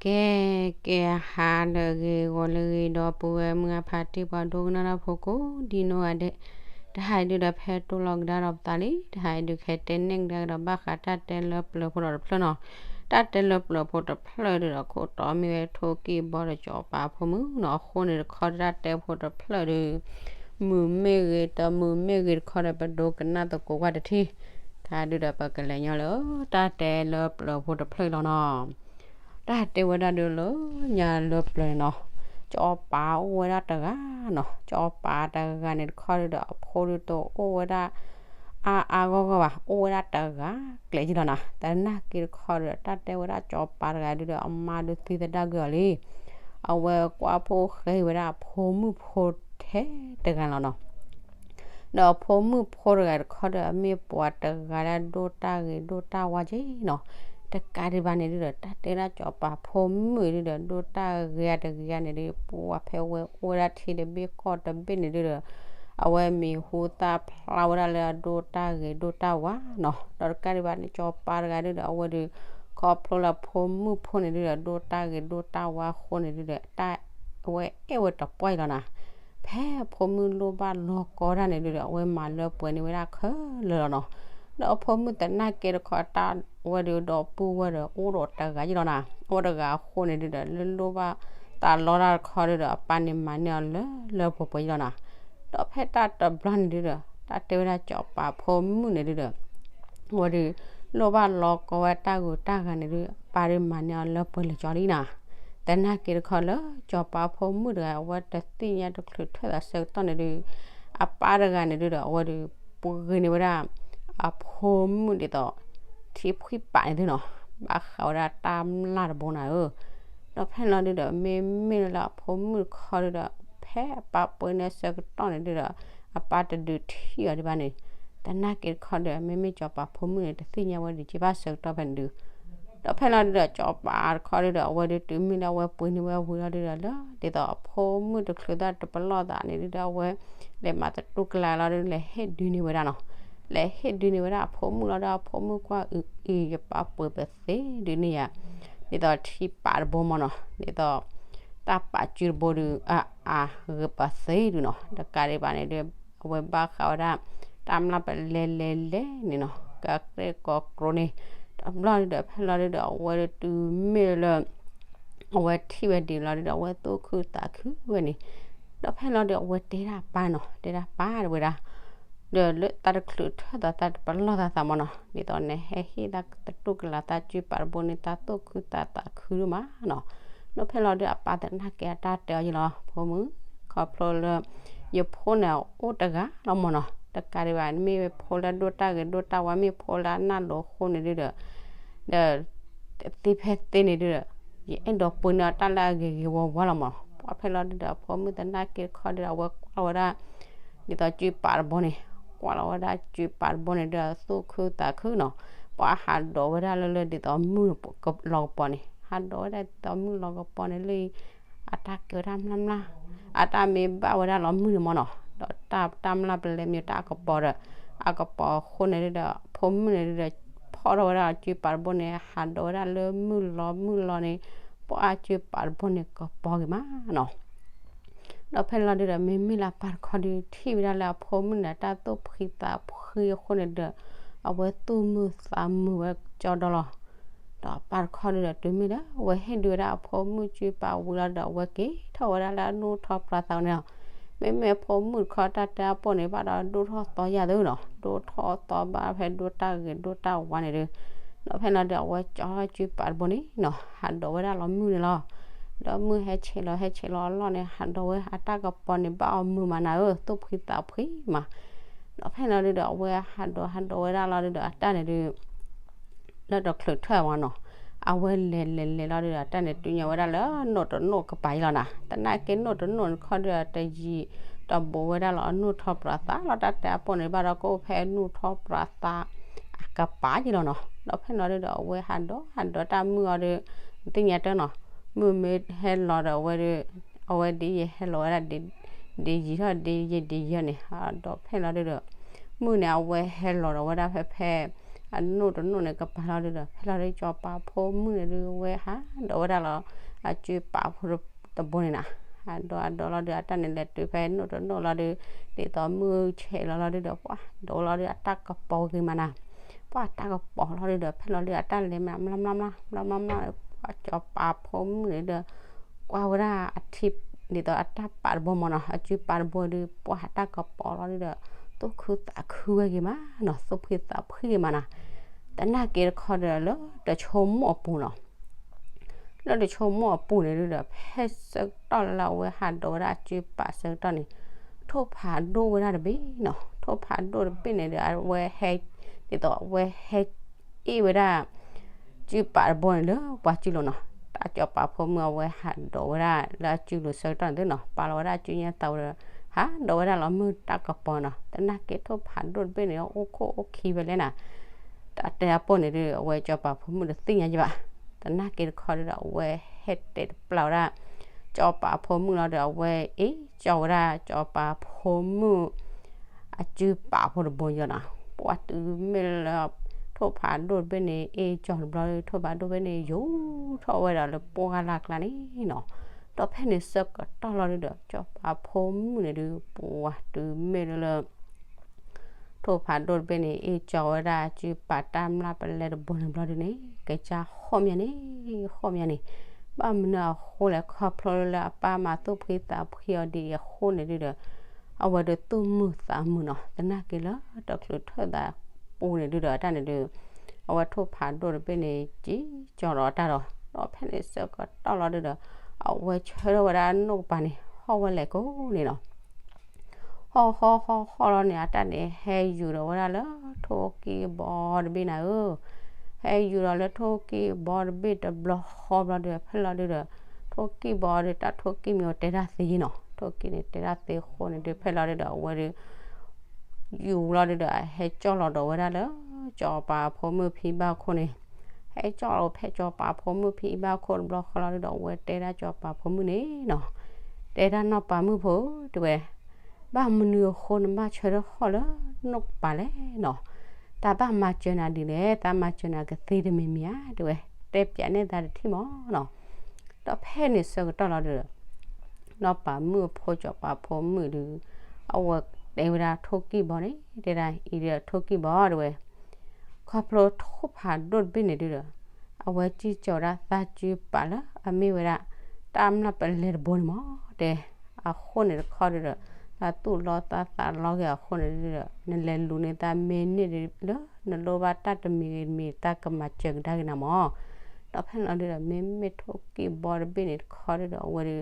ကဲ ကဲ ဟါလၢအဂ့ၤ ဂီၤလၢအဂ့ၤ ဒီပုၢ်ဝဲၢ်မုၢ်အဖးတံၢ် ပှၤဒိကနၣ်တၢ်ဖိကိးဒံနီၢ်ဂၤဒဲး, တဟါအံၤဒုဒီး ဖဲတိၢ်လီၤကဒါဒီးပသးလံ, တဟါအံၤဒုး ကဟဲတဲနဲၣ်ကဒါကဒီး ဘၣ်ဃးတၢ်တဲလၢပျၢၤဖိဒီးတဖျၢၣ်နီၤ. တၢ်တဲလၢပျၢၤဖိတဖျၢၣ်ဒုဒီး ခိၣ်တီမ့ၢ်ဝဲထိၣ်ကံၢ်ဘီဒီး စီၤပၤဖိမုၣ်နီၤ. အဃိန့ၣ်တခီ တၢ်တဲဖိတဖျၢၣ်ဒုး မုာ်မ့ၢ်ဂ့ၤ တမုာ်မ့ၢ်ဂ့ၤတခီဒီး ပဒိကနၣ်သကိးကွၢ်တထံၣ်. ခဲဒုဒီး ပကလဲၤညီလၢ တၢ်တဲလၢပျၢၤဖိတဖျၢၣ်အံၤလီၤနီၤ. တၢ်တဲဝဲဒၣ်ဒုလၢညါလၢပျၢၤန့ၣ်နီၤ, စီၤပၤအိၣ်ဝဲဒၣ်တဂၤနီၤ. စီၤပၤတဂၤန့ၣ်တခီဒုဒီး အဖိဒုတအိၣ်ဝဲဒၣ် အါအါဂီၢ်ဂီၢ်ဘၣ်, အိၣ်ဝဲဒၣ်တဂၤကျဲၤက့ၤလီၤနီၤ. သနာ်က့တခီဒီး တၢ်တဲဝဲဒၣ်စီၤပၤတဂၤဒုဒီး အမါဒုသံသဒၣ်ကွံာ်အီၤလံ. အဝဲကွၢ်ဖိဃဲဝဲဒၣ်အဖိမုၣ်ဖိထဲတဂၤလီၤနီၤ. ဒီးအဖိမုၣ်ဖိတဂၤတခီဒီး အမ့ၢ်ပှၤတဂၤလၢအဒိၣ်တၢ်ဂ့ၤဒိၣ်တၢ်ဝါက့နီၤ. တကးဒံးဘၣ်န့ၣ်ဒုဒီး တၢ်တဲဒၣ်စီၤပၤဖိမုၣ်ဒုဒီး ဒိၣ်တၢ်ဂ့ၤတဂ့ၤန့ၣ်ဒု ပှၤဖဲဝဲအိၣ်ဝဲဒၣ်ထံတဘ့ၣ်ကီၢ်တဘ့ၣ်န့ၣ်ဒုဒီး အဝဲမံၤဟူသၣ်ဖျါဝဲဒၣ်လၢအဒိၣ်တၢ်ဂ့ၤဒိၣ်တၢ်ဝါနီၤ. ဒီးတကးဒံးဘၣ်န့ၣ် စီၤပၤတဂၤဒုဒီး အဝဲဒုး ခီဖျိလၢဖိမုၣ်ဖိန့ၣ်ဒုဒီး ဒိၣ်တၢ်ဂ့ၤဒိၣ်တၢ်ဝါအဃိန့ၣ်ဒုဒီး တၢ်အဝဲအဲၣ်ဝဲတပှၢ်အံၤလီၤနီၤ. ဖဲအဖိမုၣ်လိၣ်ဘၣ်လီၤကီဝဲဒၣ်န့ၣ်ဒုဒီး အဝဲမၤလၢပှဲၤန့ၢ်ဝဲဒၣ်ခဲလၢာ်လီၤနီၤ. ဒီးအဖိမုၣ်သနာ်က့တခီ တၢ်ဝဲဒုးဒီပုၢ်ဝဲၢ်ဒီး အိၣ်ဒီးတဂၤယ့ၢ်လီၤနီၤ. အိၣ်တဂၤအဃိန့ၣ်ဒုဒီး လၢလိၣ်ဘၣ်သးလီတၢ်တခီဒုဒီး အပၢ်န့ၣ်မၤန့ၢ်အီၤလၢလၢပှဲၤပှဲၤယ့ၢ်လီၤနီၤ. ဒီးဖဲတၢ်တဘျီန့ၣ်ဒုဒီး တၢ်တဲဝဲဒၣ်စီၤပၤဖိမုၣ်န့ၣ်ဒုဒီး အဝဲဒုး လိၣ်ဘၣ်လီၤကီဝဲတၢ်ဂုၤတၢ်ဂၤန့ၣ်ဒု အပၢ်ဒုးမၤန့ၢ်အီၤလၢပှဲၤလၢာ်ကၠီလံနီၤ. သနာ်က့တခီလၢ စီၤပၤဖိမုၣ်တဂၤ အဝဲတသ့ၣ်ညါတချုးထွဲသးဆၢကတီၢ်န့ၣ်ဒု အပၢ်တဂၤန့ၣ်ဒုဒီး အဝဲဒုး ပှ့ၤန့ၢ်ဝဲဒၣ် အဖိမုၣ်ဒ်သိး ထံဖှံပာ်န့ၣ်သုနီၤ. ဘၣ်ဃးဝဲဒၣ်တၢ်မျၢ်တဘိနၤဧၢ. ဒီးဖဲလီၤဒုဒီး မ့မ့ၢ်လၢအဖိမုၣ်တခီဒုဒီး ဖဲအပၢ်ပှ့ၤန့ၢ်ဆၢကတီၢ်န့ၣ်ဒုဒီး အပၢ်တဒုးထံၣ်အီၤဒံးဘၣ်န့ၣ်, သနာ်က့တခီဒီး မ့မ့ၢ်စီၤပၤဖိမုၣ်န့ၣ် တသ့ၣ်ညါဝဲဒံးက့ဘၣ်ဆၢကတီၢ်ဖဲန့ၣ်ဒု ဒီးဖဲလီၤဒုဒီး စီၤပၤတခီဒုဒီး အဝဲဒုးတုၤမ့ၢ်လၢအဝဲပှ့ၤန့ၢ်ဝဲဝံၤလီၤဒုဒီး လၢဒ်သိးအဖိမုၣ်တချုးသၣ်တပလီၢ်သးန့ၣ်ဒုဒီး အဝဲ လဲၤမၤသတူၢ်ကလာ်လီၤဒု လဲၤဟ့ၣ်ဒုးန့ၢ်ဝဲဒၣ်နီၤ. လဲၤဟ့ၣ်ဒုးန့ၢ်ဝဲဒၣ်အဖိမုၣ်လီၤဒီး အဖိမုၣ်ကွၢ်အုးအံၤ ယပၢ်ပှ့ၤပသ့ဒုးန့ၢ်ယၤ ဒ်သိးထံပာ်တဘိမၢ်နီၤ, ဒ်သိး တၢ်ပာ်စုတဘိဒုး အအါဂ့ၤပသ့ဒုးနီၤ. တကးဒံးဘၣ်န့ၣ်ဒုး အဝဲဘၣ်ဃးဝဲဒၣ် တၢ်မျၢ်ပလဲလဲလဲန့ၣ်နီၤ, ကကြဲၢ်ကီၢ်ကြိန့ၣ် တဘျီဒုဒီး ဖဲလီၤဒုဒီး အဝဲဒုးတုၤမ့ၢ်လၢ အဝဲထံၣ်ဝဲဒံးလီၤဒုဒီး အဝဲသူၣ်ခုသးခုဝဲန့ၣ်, ဒီးဖဲလီၤဒုး အဝဲတဲဒၣ်ပၢ်နီၤ, တဲဒၣ်ပၢ်တဝဲဒၣ် ဒီးလၢသးတချုးထွဲသး သးတပလီၢ်သးသးမၢ်နီၤ, ဒ်သိးနဟဲဟ့ၣ်သးသတူၢ်ကလာ် သးစုပာ်တဘိန့ၣ် သးသူၣ်ခုသးသးခုဒိၣ်မးနီၤ. ဒီးဖဲလီၤဒုး အပၢ်သနာ်က့အတၢ်တဲအီၤယလီၤ, ဖိမုၣ်, ခီဖျိလၢ ယဖိန့ၣ်အိၣ်တဂၤလီၤမၢ်နီၤ, တကးဒံးဘၣ် မ့ၢ်ဝဲဖိလၢဒိၣ်တၢ်ဂ့ၤဒိၣ်တၢ်ဝါ မ့ၢ်ဖိလၢအနၢ်လိၤအဃိန့ၣ်ဒုဒီး ဒီး သ့ဖဲသ့န့ၣ်ဒုဒီး ယအဲၣ်ဒိးပှ့ၤန့ၢ်အီၤတၢ်လၢအဂ့ၤဂ့ၤဝါဝါလီၤမၢ်နီၤ. ပှၤဖဲလီၤဒုဒီး အဖိမုၣ်သနာ်က့တခီဒုဒီး အဝဲကွၢ်လီၤဝဲဒၣ် ဒ်သိးစုပာ်တဘိန့ၣ်, ကွၢ်လီၤဝဲဒၣ်စုပာ်တဘိန့ၣ်ဒုဒီး သူၣ်ခုသးခုနီၤ, ပှၤဟးဒိးဝဲဒၣ်လၢလၢဒ်သိးမုၢ်လီၤကပီၤန့ၣ်, ဟးဒိးဝဲဒၣ်ဒ်သိးမုၢ်လီၤကပီၤန့ၣ်လၢ အတၢ်ကဲဝဲဒၣ်မျၢ်မျၢ်, အတၢ်မ့ၢ်ဘၣ်ဝဲဒၣ်လီၤမုၢ်န့ၣ်မၢ်နီၤ, ဒီးတၢ် တၢ်မျၢ်ပလဲမ့ၢ်တၢ်အကပီၤဒီး အကပီၤအဃိန့ၣ်ဒုဒီး ဖိမုၣ်န့ၣ်ဒုဒီး ဖီၣ်ထီၣ်ဝဲဒၣ်စုပာ်တဘိန့ၣ် ဟးဒိးဝဲဒၣ်လၢမုၢ်လီၤမုၢ်လီၤန့ၣ်, ပှၤစုပာ်တဘိန့ၣ်ကပီၤဂ့ၤမးနီၤ. ဒီးဖဲလီၤဒုဒီး မ့မ့ၢ်လၢအပၢ်တခီဒု ထံၣ်ဝဲဒၣ်လၢအဖိမုၣ်န့ၣ် တၢ်သူၣ်ဖှံသးဖှံအဃိန့ၣ်ဒီး အဝဲသူၣ်မုာ်သးမုာ်ဝဲကၠီဒီလီၤ. ဒီးအပၢ်တခီဒုဒီး တုၤမ့ၢ်လၢ အဝဲဟ့ၣ်ဒုးဝဲဒၣ်အဖိမုၣ်စုပာ်ဝံၤလီၤဒီး အဝဲက့ၤထီၣ်ဝဲဒၣ်လၢအဒိၣ်ထီၣ်ပြးသးန့ၣ်လီၤ. မ့မ့ၢ်အဖိမုၣ်တခီ တၢ်တဲအပိၢ်န့ၣ် ဘၣ်ဒီးဒိၣ်ထီၣ်သီယၢ်သုနီၤ, ဒိၣ်ထီၣ်သီဘၣ်ဖဲဒိၣ်တၢ်ဂ့ၤဒိၣ်တၢ်ဝါန့ၣ်ဒု, ဒီးဖဲလီၤဒုဒီး အဝဲကၠီစုပာ်တဘိန့ၣ်နီၤ, ဟးဒိးဝဲဒၣ်လီၤမုၢ်န့ၣ်လီၤ. ဒီးမုၢ်ဟဲဆ့ၣ်လီၤ ဟဲဆ့ၣ်လီၤအလီၢ်န့ၣ် ဟးဒိးဝဲအတၢ်ကပီၤန့ၣ် ဘၣ်အီၤမုာ်မးနၤဧၢ, သူၣ်ဖှံသးဖှံမး. ဒီးဖဲလီၤဒုဒီး အဝဲဟးဒိးဟးဒိးဝဲဒၣ်လီၤဒုဒီး အတၢ်န့ၣ်ဒု လၢတချုးထွဲမၢ်နီၤ, အဝဲလဲၤလဲၤလဲၤလီၤဒုဒီး အတၢ်န့ၣ်တုၤညီဝဲဒၣ်လၢနိၣ်တနိၣ်ကပၤအံၤလီၤနၤ. သနာ်က့နိၣ်တနိၣ်န့ၣ်တခီဒုဒီး တယံာ်တဘူးဝဲဒၣ်လီၤ အနူၢ်ထီၣ်ပြးသးလီၤ. တၢ်တဲအပိၢ်န့ၣ်ဘၣ်ဒီး ကအိၣ်ဖဲအနူၢ်ထီၣ်ပြးသး အကပၤယံၤလီၤနီၤ. ဒီးဖဲလီၤဒုဒီး အဝဲဟးဒိးဟးဒိးတၢ်မုၢ်အီၤဒီး သ့ၣ်ညါတၢ်နီၤ, မုၢ်မ့ၢ်ဟဲလီၤဒီး အဝဲဒု အဝဲဒ်ယဲၢ်ဟဲလီၤဝဲဒၣ် ဒ်ယံာ်ထီၣ်ဒ်ယဲၢ်ဒ်ယဲၢ်န့ၣ်, ဒီးဖဲလီၤဒုဒီး မုၢ်န့ၣ် အဝဲဟဲလီၤဒီးဝဲဒၣ်ဖဲဖဲ အနိၣ်တနိၣ်န့ၣ်ကပၤလီၤဒုဒီး ဖဲလီၤဒုစီၤပၤဖိမုၣ်န့ၣ်ဒုဝဲဟးဒိးဝဲဒၣ်လီၤ အစုပာ်ဖိတဘိန့ၣ်နီၤ. ဟးဒိးဟးဒိးလီၤဒု အတၢ်န့ၣ်လဲၤတုၤဖဲနိၣ်တနိၣ်လီၤဒု ဒ်သိးမုၢ်ဆဲးလီၤလီၤဒုဒီး ပှၤဒိးလီၤဒုအတၢ်ကပီၤဂ့ၤမးနီၤ. ပှၤတၢ်ကပီၤလီၤဒုဒီး ဖဲလီၤဒုအတၢ်လဲၤမး မျီမျီမျီ မျီမျီမျီ ပှၤစီၤပၤဖိမုၣ်န့ၣ်ဒီး ကွၢ်ဝဲဒၣ်အထံ ဒ်သိးအတၢ်ပာ်တဘိမးနီၤ အစုပာ်တဘိဒု ပှၤတၢ်ကပီၤလီၤဒုဒီး သူၣ်ခုသးခုဝဲဂ့ၤမးနီၤ သူၣ်ဖှံသးဖှံဂ့ၤမးနီၤ. သနာ်က့တခီဒီး လၢတဆိကမိၣ်အပူၤနီၤ လၢတဆိကမိၣ်အပူၤန့ၣ်ဒုဒီး ဖဲဆၢကတီၢ်လၢအဝဲဟးဒိးဝဲဒၣ်အစုပာ်ဆၢကတီၢ်န့ၣ် ထိၣ်ဖးဒိၣ်ဝဲဒၣ်တဘ့ၣ်နီၤ ထိၣ်ဖးဒိၣ်တဘ့ၣ်န့ၣ်ဒီး အဝဲဟဲ ဒ်သိးအဝဲဟဲ အ့ၣ်ဝဲဒၣ် စုပာ်တဘိန့ၣ်လၢပှၤစုလိၤနီၤ. တၢ်စီၤပၤဖိမုၣ်အဝဲဟးဒိးဝဲဒၣ်လၢအစုလိၤဆၢကတီၢ်န့ၣ်သုနီၤ ပာ်လီၤဝဲဒၣ်အစုညါသးဝဲဒီး ဟးဒိးဝဲဒၣ်လီၤမုၢ်တၢ်ကပီၤနီၤ. သနာ်က့ထိၣ်ဖးဒိၣ်တဘ့ၣ်န့ၣ် အိၣ်ခိၣ်အိၣ်ခံဖဲလဲၣ်နီၤ တၢ်တဲအပိၢ်န့ၣ်ဒု အဝဲစီၤပၤဖိမုၣ်တသ့ၣ်ညါယဘၣ်. သနာ်က့တခီဒုဒီး အဝဲဟဲတဲာ်တပျၢ်ဝဲဒၣ် စီၤပၤဖိမုၣ်လီၤဒီး အဝဲအ့ၣ်ကၠီဝဲဒၣ် စီၤပၤဖိမုၣ် အစုပာ်ဖိတဘိယီၤနီၤ. ပှၤတုၤမ့ၢ်လၢ ထိၣ်ဖးဒိၣ်တဘ့ၣ်န့ၣ် အ့ၣ်ကၠီတဘျီ ထိၣ်ဖးဒိၣ်တဘ့ၣ်န့ၣ် ယူၤထီၣ်ဝဲဒၣ်လၢပှၢ်ဂၤလၢ်ကျါန့ၣ်နီၤ. ဒီးဖဲန့ၣ်ဆၢကတီၢ်လီၤဒုဒီး စီၤပၤဖိမုၣ်န့ၣ်ဒု ပှၤတုၤမ့ၢ်လၢလၢ ထိၣ်ဖးဒိၣ်တဘ့ၣ်န့ၣ် အ့ၣ်ကၠီဝဲဒၣ် စုပာ်တၢ်မျၢ်ပလဲတဘိန့ၣ်ဘျီဒုန့ၣ် ကစၢ်ဃီၣ်မးန့ၣ် ဃီၣ်မးန့ၣ် ဘၣ်မနုၤအဃိလဲၣ် ခီဖျိလၢအပၢ်မၤသူၣ်ဖှံသးဖှံအီၤဒ်အံၤအဃိန့ၣ်ဒုဒီး အဝဲဒုသူၣ်မုာ်သးမုာ်နီၤ. သနာ်က့လၢတချုးထၢၣ်သးပူၤန့ၣ်ဒုဒီး အတၢ်န့ၣ်ဒု အဝဲထိၣ်ဖးဒိၣ်တဘ့ၣ်န့ၣ် က့ၤကၠီဒီးအတၢ်ဒီး ဒီးဖဲန့ၣ်ဆၢကတီၢ်လီၤဒုဒီး အဝဲဆၢထၢၣ်ဝဲဒၣ်နိၣ်ကပၤန့ၣ် ဟီၣ်ဝဲလဲၤကိးန့ၣ်နီၤ. ဟီၣ်ဟီၣ်ဟီၣ်ဟီၣ်လီၤန့ၣ် အတၢ်န့ၣ် ဟဲယူၤဒီးဝဲဒၣ်လၢထိၣ်ကံၢ်ဘီတဘ့ၣ်နၤဧၢ, ဟဲယူၤဒီးလၢထိၣ်ကံၢ်ဘီတဘ့ၣ်တဘျီဃီဘျီဒီး ဖဲလီၤဒုဒီး ထိၣ်ကံၢ်ဘီဒီး တၢ်ထိၣ်ကံၢ်မ့ၢ်အိၣ်တဲတၢ်သ့နီၤ, ထိၣ်ကံၢ်န့ၣ်တဲတၢ်သ့အဃိန့ၣ်ဒု ဖဲလီၤဒုဒီး အဝဲဒု ယူၤလီၤဒုဒီး ဟဲကၠီၣ်လီၤဒီးဝဲဒၣ်လၢ စီၤပၤဖိမုၣ်ဖံဘၣ်ခိၣ်န့ၣ် ဟဲကၠီၣ်လီၤဖဲစီၤပၤဖိမုၣ်ဖံဘၣ်ခိၣ်တဘျီဃီလီၤဒုဒီး အဝဲတဲဒၣ်စီၤပၤဖိမုၣ်န့ၣ်နီၤ, တဲဒၣ်နီၢ်ပၤမုၣ်ဖိဧၢ တဲဝဲ, ဘၣ်မနုၤအဃိနဘၣ်ဆၢထၢၣ်ဟီၣ်လၢနိၣ်ကပၤလဲၣ်နီၤ, တၢ်ဘၣ်မၤစၢၤနၤဒ်လဲၣ်, တၢ်မၤစၢၤနၤကသ့တမံၤမံၤဧါ တဲဝဲ, တဲပၠးန့ၢ်သးတထံၣ်မးနီၤ, ဒီးဖဲန့ၣ်ဆၢကတီၢ်လီၤဒုဒီး နီၢ်ပၤမုၣ်အဖိစီၤပၤဖိမုၣ်ဒု အဝဲတဲဝဲဒၣ်ထိၣ်ကံၢ်ဘီန့ၣ် တဲဒၣ်အံၤဒီးထိၣ်ကံၢ်ဘီတဲဝဲ ခီဖျိထိၣ်ဖးဒိၣ်တဘ့ၣ်န့ၣ်ဒုဒီး အဝဲစံၣ်ကၠီၤဝဲဒၣ်သးစုပာ်လၢအမ့ၢ်ဝဲဒၣ် တၢ်မျၢ်ပလဲတဘိန့ၣ်မး တဲ, အဃိန့ၣ်တခီဒုဒီး သးသူၣ်လီသးသးလီက့ၤအဃိန့ၣ်ဒုဒီး နလဲၤလူၤန့ၢ်သးမ့ၢ်န့ၢ်ဒုလၢ နလိၣ်ဘၣ်တၢ်တမံၤဂ့ၤတမံၤ သးကမၤစၢၤကဒါက့ၤနၤမး, ဒီးဖဲန့ၣ်လီၤဒုဒီး မ့မ့ၢ်ထိၣ်ကံၢ်ဘီတဘ့ၣ်န့ၣ်တခီဒုဒီး အဝဲဒု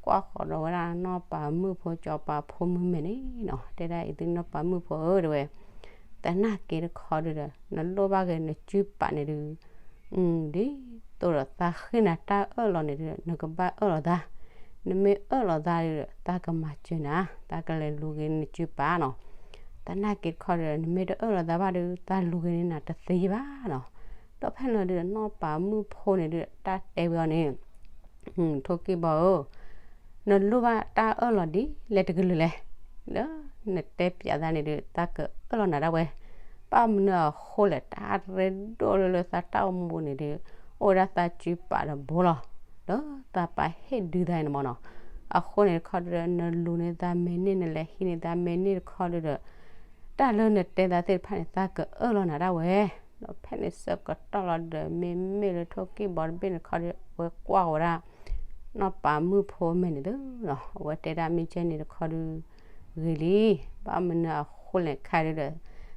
ကွၢ်ဃီၤဒီးဝဲဒၣ်နီၢ်ပၤမုၣ်ဖိစီၤပၤဖိမုၣ်မဲာ်န့ၣ်နီၤ, တဲဒၣ်အံၤသုနီၢ်ပၤမုၣ်ဖိဧၢ တဲဝဲ, သနာ်က့တခီဒုဒီး နလိၣ်ဘၣ်ဂ့ၤနစုပာ်န့ၣ်ဒု ဒ်သိးဒီးသးဃ့နၤတၢ်အၢၣ်လီၤန့ၣ်ဒုဒီး နကဘၣ်အၢၣ်လီၤသး, နမ့ၢ်အၢၣ်လီၤသးဒုဒီး သးကမၤစၢၤနၤ, သးကလဲၤလူၤက့ၤနစုပာ်နီၤ, သနာ်က့တခီဒုဒီး နမ့ၢ်တအၢၣ်လီၤသးဘၣ်ဒု သးလူၤက့ၤန့ၢ်နၤတသ့ဘၣ်နီၤ, ဒီးဖဲန့ၣ်လီၤဒုဒီး နီၢ်ပၤမုၣ်ဖိန့ၣ်ဒု တၢ်တဲဝဲအီၤန့ၣ် ထိၣ်ကံၢ်ဘီဧၢ, နလိၣ်ဘၣ်တၢ်အၢၣ်လီၤဒ်လဲၣ်တကလုာ်လဲၣ်, လၢနတဲပၠးသးန့ၣ်ဒု သးကအၢၣ်လီၤနၤဒၣ်ဝဲ, ဘၣ်မနုၤအဃိလဲၣ် တၢ်ရ့ဒိၣ်လၢလၢသးတၢ်အိၣ်မူန့ၣ်ဒု အိၣ်ဝဲဒၣ်သးစုပာ်တဘိလီၤ, လၢသးပာ်ဟ့ၣ်ဒုးသးန့ၣ်မးနီၤ, အဃိန့ၣ်တခီဒုဒီး နလူၤန့ၢ်သးမ့ၢ်န့ၢ် နလဲၤဟံးန့ၢ်သးမ့ၢ်န့ၢ်တခီဒုဒီး တၢ်လၢနတဲသးသ့ၣ်တဖၣ်န့ၣ် သးကအၢၣ်လီၤနၤဒၣ်ဝဲ, ဒီးဖဲန့ၣ်ဆၢကတီၢ်လီၤဒုဒီး မ့မ့ၢ်လၢထိၣ်ကံၢ်ဘီတဘ့ၣ်န့ၣ်တခီဒု အဝဲကွၢ်ဝဲဒၣ် နီၢ်ပၤမုၣ်ဖိမဲာ်န့ၣ်သုနီၤ, အဝဲတဲဒၣ်မ့ၢ်ကဲန့ၣ်တခီဒု ဂ့ၤလံ, ဘၣ်မနုၤအဃိလဲၣ်ခါဒုဒီး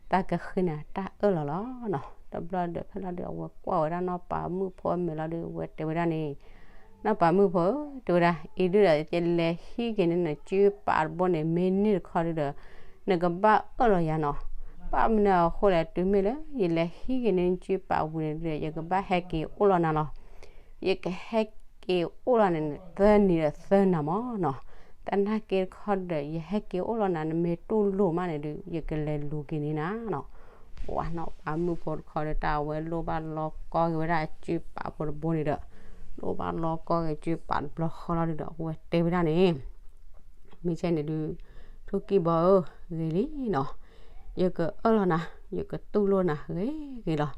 သးကဃ့နၤတၢ်အၢၣ်လီၤလီၤနီၤ, တဘျီဒီးဖဲလီၤဒု အဝဲကွၢ်ဝဲဒၣ်နီၢ်ပၤမုၣ်ဖိအမဲာ်လီၤဒု အဝဲတဲဝဲဒၣ်န့ၣ် နီၢ်ပၤမုၣ်ဖိဧၢ တဲဝဲဒၣ် အံၤဒုဒီး ယလဲၤဟံးက့ၤန့ၢ်နစုပာ်တဘိန့ၣ် မ့ၢ်န့ၢ်တခီဒုဒီး နကဘၣ်အၢၣ်လီၤယၤနီၤ, ဘၣ်မနုၤအဃိလဲၣ် တုၤမ့ၢ်လၢ ယလဲၤဟံးက့ၤန့ၢ်နစုပာ်ဝံၤန့ၣ်ဒုဒီး ယကဘၣ်ဟဲက့ၤအိၣ်လီၤနၤလီၤ, ယကဟဲက့ၤအိၣ်လီၤန့ၣ် သၢနံၤဒီးသၢနၤမးနီၤ, သနာ်က့တခီဒုဒီး ယဟဲက့ၤအိၣ်လီၤနၤ နမ့ၢ်တူၢ်လိာ်မးန့ၣ်ဒု ယကလဲၤလူၤက့ၤန့ၢ်နၤနီၤ, ပှၤနီၢ်ပၤမုၣ်ဖိတခီဒု တၢ်အဝဲလိၣ်ဘၣ်လီကီက့ၤဝဲဒၣ်အစုပာ်ဖိတဘိန့ၣ်ဒီး လိၣ်ဘၣ်လီကီက့ၤစုပာ်တဘျီဃီလီၤဒုဒီး အဝဲတဲဝဲဒၣ်န့ၣ် မ့ၢ်ကဲန့ၣ်ဒု ထိၣ်ကံၢ်ဘီဧၢ ဂ့ၤလံနီၤ, ယကအၢၣ်လီၤနၤ ယကတူၢ်လိာ်နၤဂ့ၤဂ့ၤလီၤ.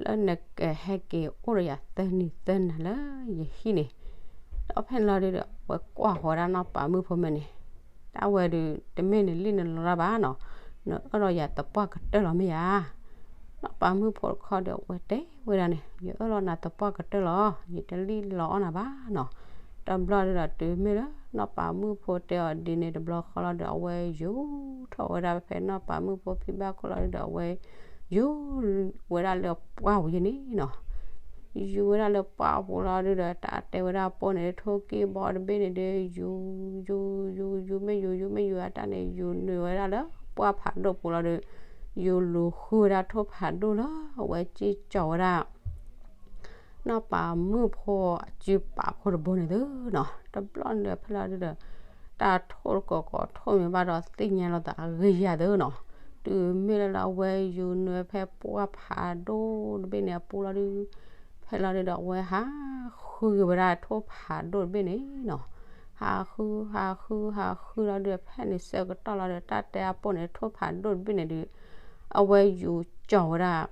လၢနကဟဲက့ၤအိၣ်ဒီးယၤသၢနံၤသၢနၤလၢယဟံၣ်န့ၣ်, ဒီးဖဲန့ၣ်လီၤဒုဒီး အဝဲကွၢ်ဃီၤဝဲဒၣ်နီၢ်ပၤမုၣ်ဖိမဲာ်န့ၣ်, တၢ်ဝဲဒုး တမ့ၢ်နလံၣ်နလီတၢ်ဘၣ်နီၤ, နအၢၣ်လီၤယၤသပှၢ်ကတၢၢ်လီၤမ့ၢ်ဧါ. နီၢ်ပၤမုၣ်ဖိတခီဒီး အဝဲတဲဝဲဒၣ်န့ၣ်, ယအၢၣ်လီၤနၤသပှၢ်ကတၢၢ်လီၤ, ယတလံၣ်လီအီၣ်နၤဘၣ်နီၤ. တဘျီဒုဒီး တုၤမ့ၢ်လၢနီၢ်ပၤမုၣ်ဖိတဲအီၤဒ်န့ၣ်တဘျီဃီလီၤဒီး အဝဲယူၤထီၣ်ဝဲဒၣ်ဖဲနီၢ်ပၤမုၣ်ဖိဖံဘၣ်ခိၣ်လီၤဒုဒီး အဝဲယူၤဝဲဒၣ်လၢပှၢ်ပူၤယဲန့ၣ်နီၤ. ယူၤဝဲဒၣ်လၢပှၢ်ပူၤလီၤဒုဒီး တၢ်တဲဝဲဒၣ်အပိၢ်န့ၣ် ထိၣ်ကံၢ်ဘီတဘ့ၣ်န့ၣ်ဒီး ယူၤ ယူၤ ယူၤမ့ၢ်ယူၤ ယူၤမ့ၢ်ယူၤ အတၢ်န့ၣ် ယူၤနုာ်ဝဲဒၣ်လၢပှၢ်ဖးဒိၣ်ပူၤလီၤဒီး ယူၤလူၤဃုဝဲဒၣ်ထိၣ်ဖးဒိၣ်လၢအဝဲစံၣ်ကၠီၤဝဲဒၣ် နီၢ်ပၤမုၣ်ဖိအစုပာ်ဖိတဘိန့ၣ်သုနီၤ. တဘျီန့ၣ်ဒီး ဖဲလီၤဒုဒီး တၢ်ထိၣ်တကိးကိးထိၣ်မံၤဘၣ်ဒီး သ့ၣ်ညါလီၤသးအဂ့ၢ်ယၤသုနီၤ. တုၤမ့ၢ်လၢလၢအဝဲယူၤနုာ်ဝဲဖဲပှၢ်ဖးဒိၣ်တဘ့ၣ်န့ၣ်အပူၤလီၤဒု ဖဲလီၤဒုဒီး အဝဲဟးဃုက့ၤဝဲဒၣ်ထိၣ်ဖးဒိၣ်တဘ့ၣ်န့ၣ်နီၤ. ဟးဃု ဟးဃု ဟးဃုလီၤဒုဒီး ဖဲန့ၣ်ဆၢကတီၢ်လီၤဒီး တၢ်တဲအပိၢ်န့ၣ် ထိၣ်ဖးဒိၣ်တဘ့ၣ်န့ၣ်ဒု အဝဲယူၤကၠီၤဝဲဒၣ်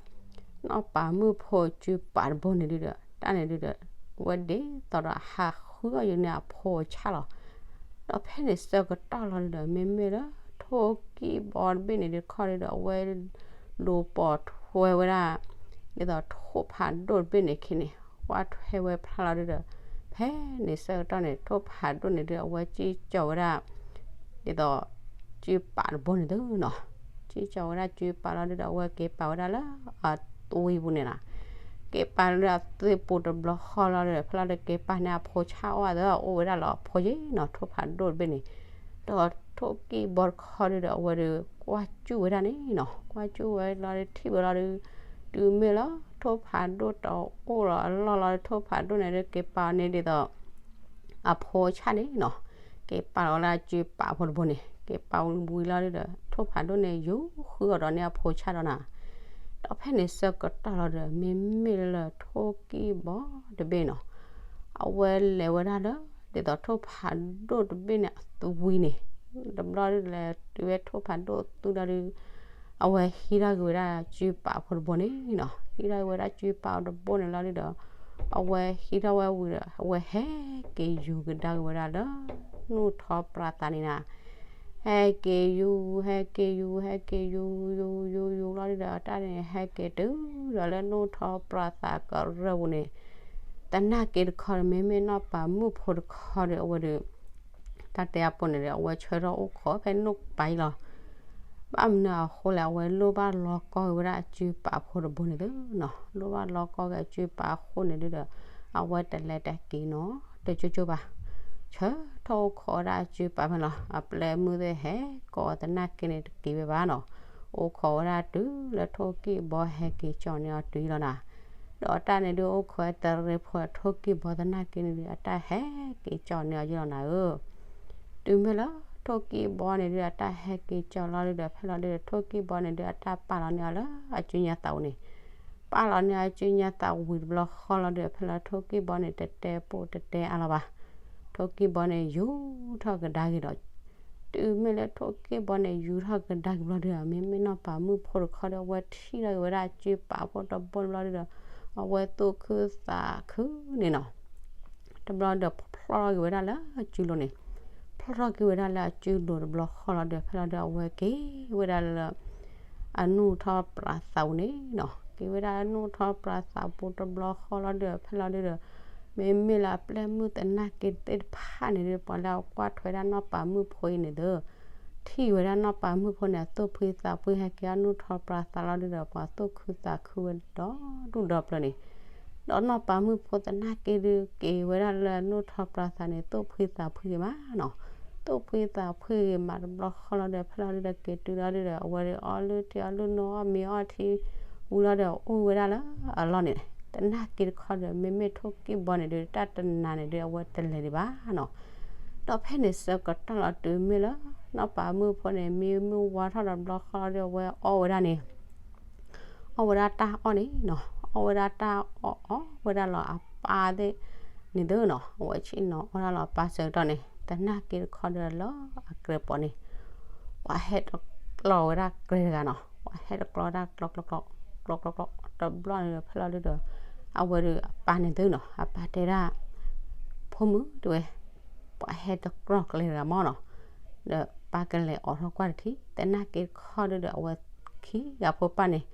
နီၢ်ပၤမုၣ်ဖိစုပာ်တဘိန့ၣ်ဒုဒီး တၢ်န့ၣ်ဒုဒီး အဝဲဒ်သိးဒီးဟးဃုအီၣ်ယူၤန့ၢ်အဖိဆၣ်လီၤ. ဒီးဖဲန့ၣ်ဆၢကတီၢ်လီၤဒုဒီး မ့မ့ၢ်လၢထိၣ်ကံၢ်ဘီတဘ့ၣ်န့ၣ်ဒုခီဒုဒီး အဝဲလူၤပိာ်ထွဲဝဲဒၣ် ဒ်သိးထိၣ်ဖးဒိၣ်တဘ့ၣ်န့ၣ်ခံန့ၣ် ကွၢ်ထွဲဝဲဖျါလီၤဒုဒီး ဖဲန့ၣ်ဆၢကတီၢ်န့ၣ် ထိၣ်ဖးဒိၣ်န့ၣ်ဒု အဝဲစံၣ်ကၠီၤဝဲဒၣ် ဒ်သိး စုပာ်တဘိန့ၣ်သုနီၤ. စံၣ်ကၠီၤဝဲဒၣ်စုပာ်လီၤဒုဒီး အဝဲက့ၤပာ်ဝဲဒၣ်လၢအသွံပူၤန့ၣ်နီၤ. က့ၤပာ်လီၤလၢအသွံပူၤတဘျီဃီလီၤဒီး ဖဲလီၤဒုက့ၤပာ်န့ၢ်အဖိဆၣ်အီၣ်သၢ အိၣ်ဝဲဒၣ်လီၤအဖိယဲနီၤ ထိၣ်ဖးဒိၣ်တဘ့ၣ်န့ၣ်. ဒီးထိၣ်ကံၢ်ဘီတခီဒုဒီး အဝဲဒုးကွၢ်စူၣ်ဝဲဒၣ်န့ၣ်နီၤ. ကွၢ်စူၣ်ဝဲလီၤဒု ထံၣ်ဝဲလီၤဒု တုၤမ့ၢ်လၢထိၣ်ဖးဒိၣ်တအိၣ်လီၤအလီၢ်လီၤဒု ထိၣ်ဖးဒိၣ်န့ၣ်ဒုက့ၤပာ်အီၤန့ၣ်ဒ်သိး အဖိဆၣ်န့ၣ်နီၤ, က့ၤပာ်လီၤဝဲဒၣ်စုပာ်ဖိတဘိန့ၣ်, က့ၤပာ်ဝံၤလီၤဒုဒီး ထိၣ်ဖးဒိၣ်န့ၣ် ယူၤဃုအီၤဒီးန့ၢ်အဖိဆၣ်ဒီးနီၤ. ဒီးဖဲန့ၣ်ဆၢကတီၢ်လီၤဒီး မ့မ့ၢ်လၢထိၣ်ကံၢ်ဘီတဘ့ၣ်နီၤ, အဝဲလဲၤဝဲဒၣ်လၢ ဒ်သိးထိၣ်ဖးဒိၣ်တဘ့ၣ်န့ၣ်အသွံန့ၣ်, တဘျီဒုလဲၤတုၤဝဲထိၣ်ဖးဒိၣ်အသွံလီၤဒု အဝဲဟံးထီၣ်က့ၤဝဲဒၣ်စုပာ်ဖိတဘိန့ၣ်နီၤ, ဟံးထီၣ်က့ၤဝဲဒၣ်စုပာ်တဘိန့ၣ်လီၤဒုဒီး အဝဲဟံးထီၣ်ဝဲဝံၤဒီး အဝဲဟဲက့ၤယူၤကဒါက့ၤဝဲဒၣ်လၢ နူၢ်ထီပြးသးန့ၣ်နီၤ, ဟဲက့ၤယူၤ ဟဲက့ၤယူၤ ဟဲက့ၤယူၤ ယူၤ ယူၤ ယူၤလီၤဒုဒီး တၢ်န့ၣ်ဟဲက့ၤတုၤဒီးလၢနူၢ်ထီပြးသးကရၢၢ်ပူၤန့ၣ်, သနာ်က့တခီဒီး မ့မ့ၢ်နီၢ်ပၤမုၣ်ဖိတခီဒီး အဝဲဒီး တၢ်တဲအပိၢ်န့ၣ်ဒီး အဝဲဆၢထၢၣ်အိၣ်ခိးဖဲနိၣ်ပၤအံၤလီၤ. ဘၣ်မနုၤအဃိလဲၣ် အဝဲလိၣ်ဘၣ်လီၤကီက့ၤဝဲဒၣ်အစုပာ်ဖိတဘိန့ၣ်သုနီၤ, လိၣ်ဘၣ်လီၤကီက့ၤအစုပာ်အဃိန့ၣ်ဒုဒီး အဝဲတလဲၤတက့ၤနီၤ တကၠိကၠိဘၣ်. ဆၢထၢၣ်အိၣ်ခိးဝဲဒၣ်အစုပာ်ဖဲလီၤ, အပျဲၢ်မုၣ်သ့ၣ်ဟဲကိးအီၤသနာ်က့န့ၣ်တက့ၤဝဲဘၣ်နီၤ, အိၣ်ခိးဝဲဒၣ်တုၤလၢထိၣ်ကံၢ်ဘီဟဲက့ၤကၠီန့ၢ်အီၤတုၤလီၤနီၤ. ဒီးတၢ်န့ၣ်ဒုးအိၣ်ခိးဝဲတရံးဖိထိၣ်ကံၢ်ဘီသနာ်က့န့ၣ်ဒုး အတၢ်ဟဲက့ၤကၠီန့ၢ်အီၤယဲလီၤနၤဧၢ. တုၤမ့ၢ်လၢထိၣ်ကံၢ်ဘီန့ၣ်ဒုး အတၢ်ဟဲက့ၤကၠီလီၤဒုဒီး ဖဲလီၤဒုဒီး ထိၣ်ကံၢ်ဘီန့ၣ်ဒုး အတၢ်ပာ်လီၤန့ၢ်အီၤလၢအစုညါသးပူၤန့ၣ်, ပာ်လီၤန့ၢ်အစုညါသးပူၤဝံၤတဘျီဃီလီၤဒုဒီး ဖဲလီၤထိၣ်ကံၢ်ဘီန့ၣ် တတဲပိၢ်တတဲအါလီၤဘၣ်. ထိၣ်ကံၢ်ဘီန့ၣ် ယူၤထီၣ်ကဒါက့ၤဒီး တုၤမ့ၢ်လၢထိၣ်ကံၢ်ဘီန့ၣ် ယူၤထီၣ်ကဒါက့ၤဘျီဒုဒီး မ့မ့ၢ်နီၢ်ပၤမုၣ်ဖိတခီဒီး အဝဲထံၣ်ထီၣ်က့ၤဝဲဒၣ်အစုပာ်ဖိတဘိန့ၣ်ဘျီဒုဒီး အဝဲသူၣ်ခုသးခုန့ၣ်နီၤ. တဘျီဒီးဖျီၣ်ထီၣ်က့ၤဝဲဒၣ်လၢအစုလိၤန့ၣ်, ဖျီၣ်ထီၣ်က့ၤဝဲဒၣ်လၢအစုလိၤတဘျီဃီလီၤဒီး ဖဲလီၤဒုး အဝဲက့ၤဝဲဒၣ်လၢ အနူၢ်ထီၣ်ပြးသးပူၤန့ၣ်နီၤ, က့ၤဝဲဒၣ်လၢနူၢ်ထီၣ်ပြးသးပူၤတဘျီဃီလီၤဒုး ဖဲလီၤဒုဒီး မ့မ့ၢ်လၢအပျဲၢ်မုၣ်သနာ်က့သ့ၣ်တဖၣ်န့ၣ်ဒုး ပှၤလၢအကွၢ်ထွဲဒၣ်နီၢ်ပၤမုၣ်ဖိအံၤန့ၣ်ဒီး ထံၣ်ဝဲဒၣ်နီၢ်ပၤမုၣ်ဖိန့ၣ် အသူၣ်ဖှံသးဖှံ ဟဲက့ၤအီၣ်နူၢ်ထီၣ်ပြးသးလီၤဒုဒီး ပှၤသူၣ်ခုသးခုဝဲဒီဒူၣ်ဒီပျၢၤန့ၣ်, ဒီးနီၢ်ပၤမုၣ်ဖိသနာ်က့ဒုး က့ၤဝဲဒၣ်လၢနူၢ်ထီၣ်ပြးသးန့ၣ် သူၣ်ဖှံသးဖှံဂ့ၤမးနီၤ, သူၣ်ဖှံသးဖှံဂ့ၤမးတဘျီဃီလီၤဒီး ဖဲလီၤဒုဒီး က့ၤတုၤလီၤဒုဒီး အဝဲဒုးအီလုၢ်ထံအီလုၢ်နိ အီၣ်မ့ၤအီထံ ဝံၤလီၤဒီး အိၣ်ဝဲဒၣ်လၢအလီၢ်န့ၣ်, သနာ်က့တခီဒီး မ့မ့ၢ်ထိၣ်ကံၢ်ဘီန့ၣ်ဒုး တၢ်တနၤန့ၣ်ဒုး အဝဲတလဲၤဒံးဘၣ်နီၤ. ဒီးဖဲန့ၣ်ဆၢကတီၢ်လီၤတုၤမ့ၢ်လၢ နီၢ်ပၤမုၣ်ဖိန့ၣ် မံမုၢ်ဝါထီၣ်ဒီးတဘျီဃီလီၤဒုး အဝဲအီၣ်ဝဲဒၣ်န့ၣ် အီၣ်ဝဲဒၣ်တၢ်အီၣ်န့ၣ်နီၤ, အီၣ်ဝဲဒၣ်တၢ်အီၣ်အီၣ်ဝဲဒၣ်လီၤအပၢ်သ့ၣ်န့ၣ်သုနီၤ, အဝဲဆ့ၣ်နီၤအီၣ်ဒၣ်လီၤအပၢ်ဆၢကတီၢ်န့ၣ် သနာ်က့တခီဒီးလၢအကြဲးပိာ်န့ၣ် ပှၤဟဲတကျီဝဲဒၣ်ကြဲးတဂၤနီၤ, ပှၤဟဲတကျီတၢ်ကျီကျီကျီ ကျီကျီကျီ တဘျီန့ၣ်ဒီး ဖဲလီၤဒုဒီး အဝဲဒီးအပၢ်န့ၣ်သုနီၤ အပၢ်တဲဒၣ် ဖိမုၣ်တဲဝဲ ပှၤဟဲတကျီကျဲတဂၤမၢ်နီၤ, ဒီးပၢ်ကလဲၤအိးထီၣ်ကွၢ်တထံၣ် သနာ်က့တခီဒုဒီး အဝဲခံဂၤဖိပၢ်န့ၣ်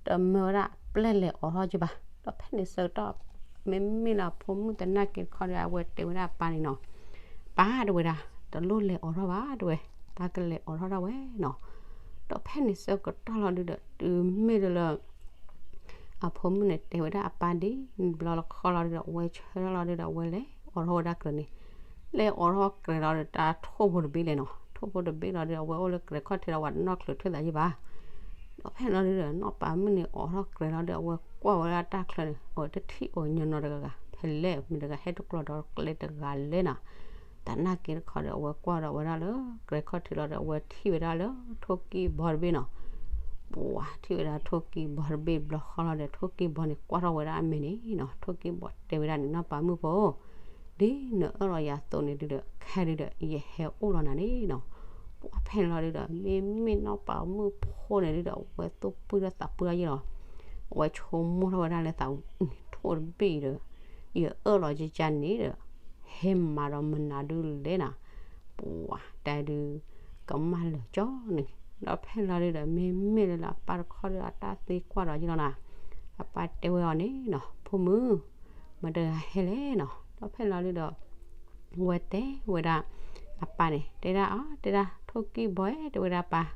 တမၢဝဲဒၣ်ပျဲၢ်လဲၤအိးထီၣ်ကဘၣ်, ဒီးဖဲန့ၣ်ဆၢကတီၢ် မ့မ့ၢ်လၢအဖိမုၣ်သနာ်က့တခီဒီး အဝဲတဲဝဲဒၣ်အပၢ်န့ၣ်နီၤ, ပၢ်တဲဝဲဒၣ် တလိၣ်လဲၤအိးထီၣ်ဘၣ်တဲဝဲ, ပၢ်ကလဲၤအိးထီၣ်ဒၣ်ဝဲနီၤ, ဒီးဖဲန့ၣ်ဆၢကတီၢ်လီၤဒုဒီး တုၤမ့ၢ်လၢ အဖိမုၣ်န့ၣ်တဲဝဲဒၣ်အပၢ်ဒ်န့ၣ်ဘျီလီၤခီလီၤဒုဒီး အဝဲဆၢထၢၣ်လီၤဒုဒီး အဝဲလဲၤအိးထီၣ်ဝဲဒၣ်ကြဲးန့ၣ်, လဲၤအိးထီၣ်ကြဲးလီၤဒီး တၢ်ထိၣ်ဖိတဘ့ၣ်လဲၣ်နီၤ, ထိၣ်ဖိတဘ့ၣ်လီၤဒီး အဝဲအိၣ်လၢကြဲးခီၣ်ထံးလီၤ ဝဲတနီၣ်ချုးထၢၣ်သးယံၣ်ဘၣ်, ဒီးဖဲန့ၣ်လီၤဒုဒီး နီၢ်ပၤမုၣ်န့ၣ်အိးထီၣ်ကြဲးလီၤဒီး အဝဲကွၢ်ဝဲဒၣ်တၢ်ချၢန့ၣ် အဝဲတထံၣ်အိၣ်ညီနီၤတဂၤဂၤ ဖဲလဲၣ်မ့ၢ်တဂၤဟဲတကျီဒီးကျဲတဂၤလဲၣ်နီၤ, သနာ်က့တခီဒီး အဝဲကွၢ်ဒီးဝဲဒၣ်လၢ ကြဲးခီၣ်ထံးလီၤဒီး အဝဲထံၣ်ဝဲဒၣ်လၢထိၣ်ကံၢ်ဘီတဘ့ၣ်နီၤ, ပှၤထံၣ်ဝဲဒၣ်ထိၣ်ကံၢ်ဘီတဘ့ၣ်ဘျီဃီလီၤဒီး ထိၣ်ကံၢ်ဘီန့ၣ် ကွၢ်ထီၣ်ဝဲဒၣ်အမဲာ်န့ၣ်နီၤ, ထိၣ်ကံၢ်ဘီတဲဝဲဒၣ်န့ၣ် နီၢ်ပၤမုၣ်ဖိ ဒ်နအၢၣ်လီၤယၤအသိးန့ၣ်ဒုဒီး ခဲဒုဒီး ယဟဲအိၣ်လီၤနၤန့ၣ်နီၤ, ပှၤဖဲန့ၣ်လီၤဒုဒီး မ့မ့ၢ်နီၢ်ပၤမုၣ်ဖိန့ၣ်ဒုဒီး အဝဲသူၣ်ပုၢ်ဒီးသးပုၢ်လီၤယံၣ်လီၤ, အဝဲဆိကမိၣ်ထီၣ်ဝဲဒၣ်လၢသး ထိၣ်တဘ့ၣ်ဒီး ယအၢၣ်လီၤကကန့ၣ်ဒီး ဟဲမၤဒီးမနုၤဒုလဲၣ်နီၤ, ပှၤတဲဒု ကမၣ်လၢာ်ကၠီန့ၣ်, ဒီးဖဲန့ၣ်လီၤဒုဒီး မ့မ့ၢ်လၢအပၢ်တခီဒီး အတၢ်သံကွၢ်ဒီးယံၣ်လီၤနီၤ, အပၢ်တဲဝဲအီၤန့ၣ်နီၤ ဖိမုၣ် မတၤတဂၤဟဲလဲၣ်နီၤ, ဒီးဖဲန့ၣ်လီၤဒုဒီး ဝဲတဲဝဲဒၣ် အပၢ်န့ၣ် တဲဒၣ်အီၤ တဲဒၣ်ထိၣ်ကံၢ်ဘီဧၢ တဲဝဲဒၣ်ပၢ်,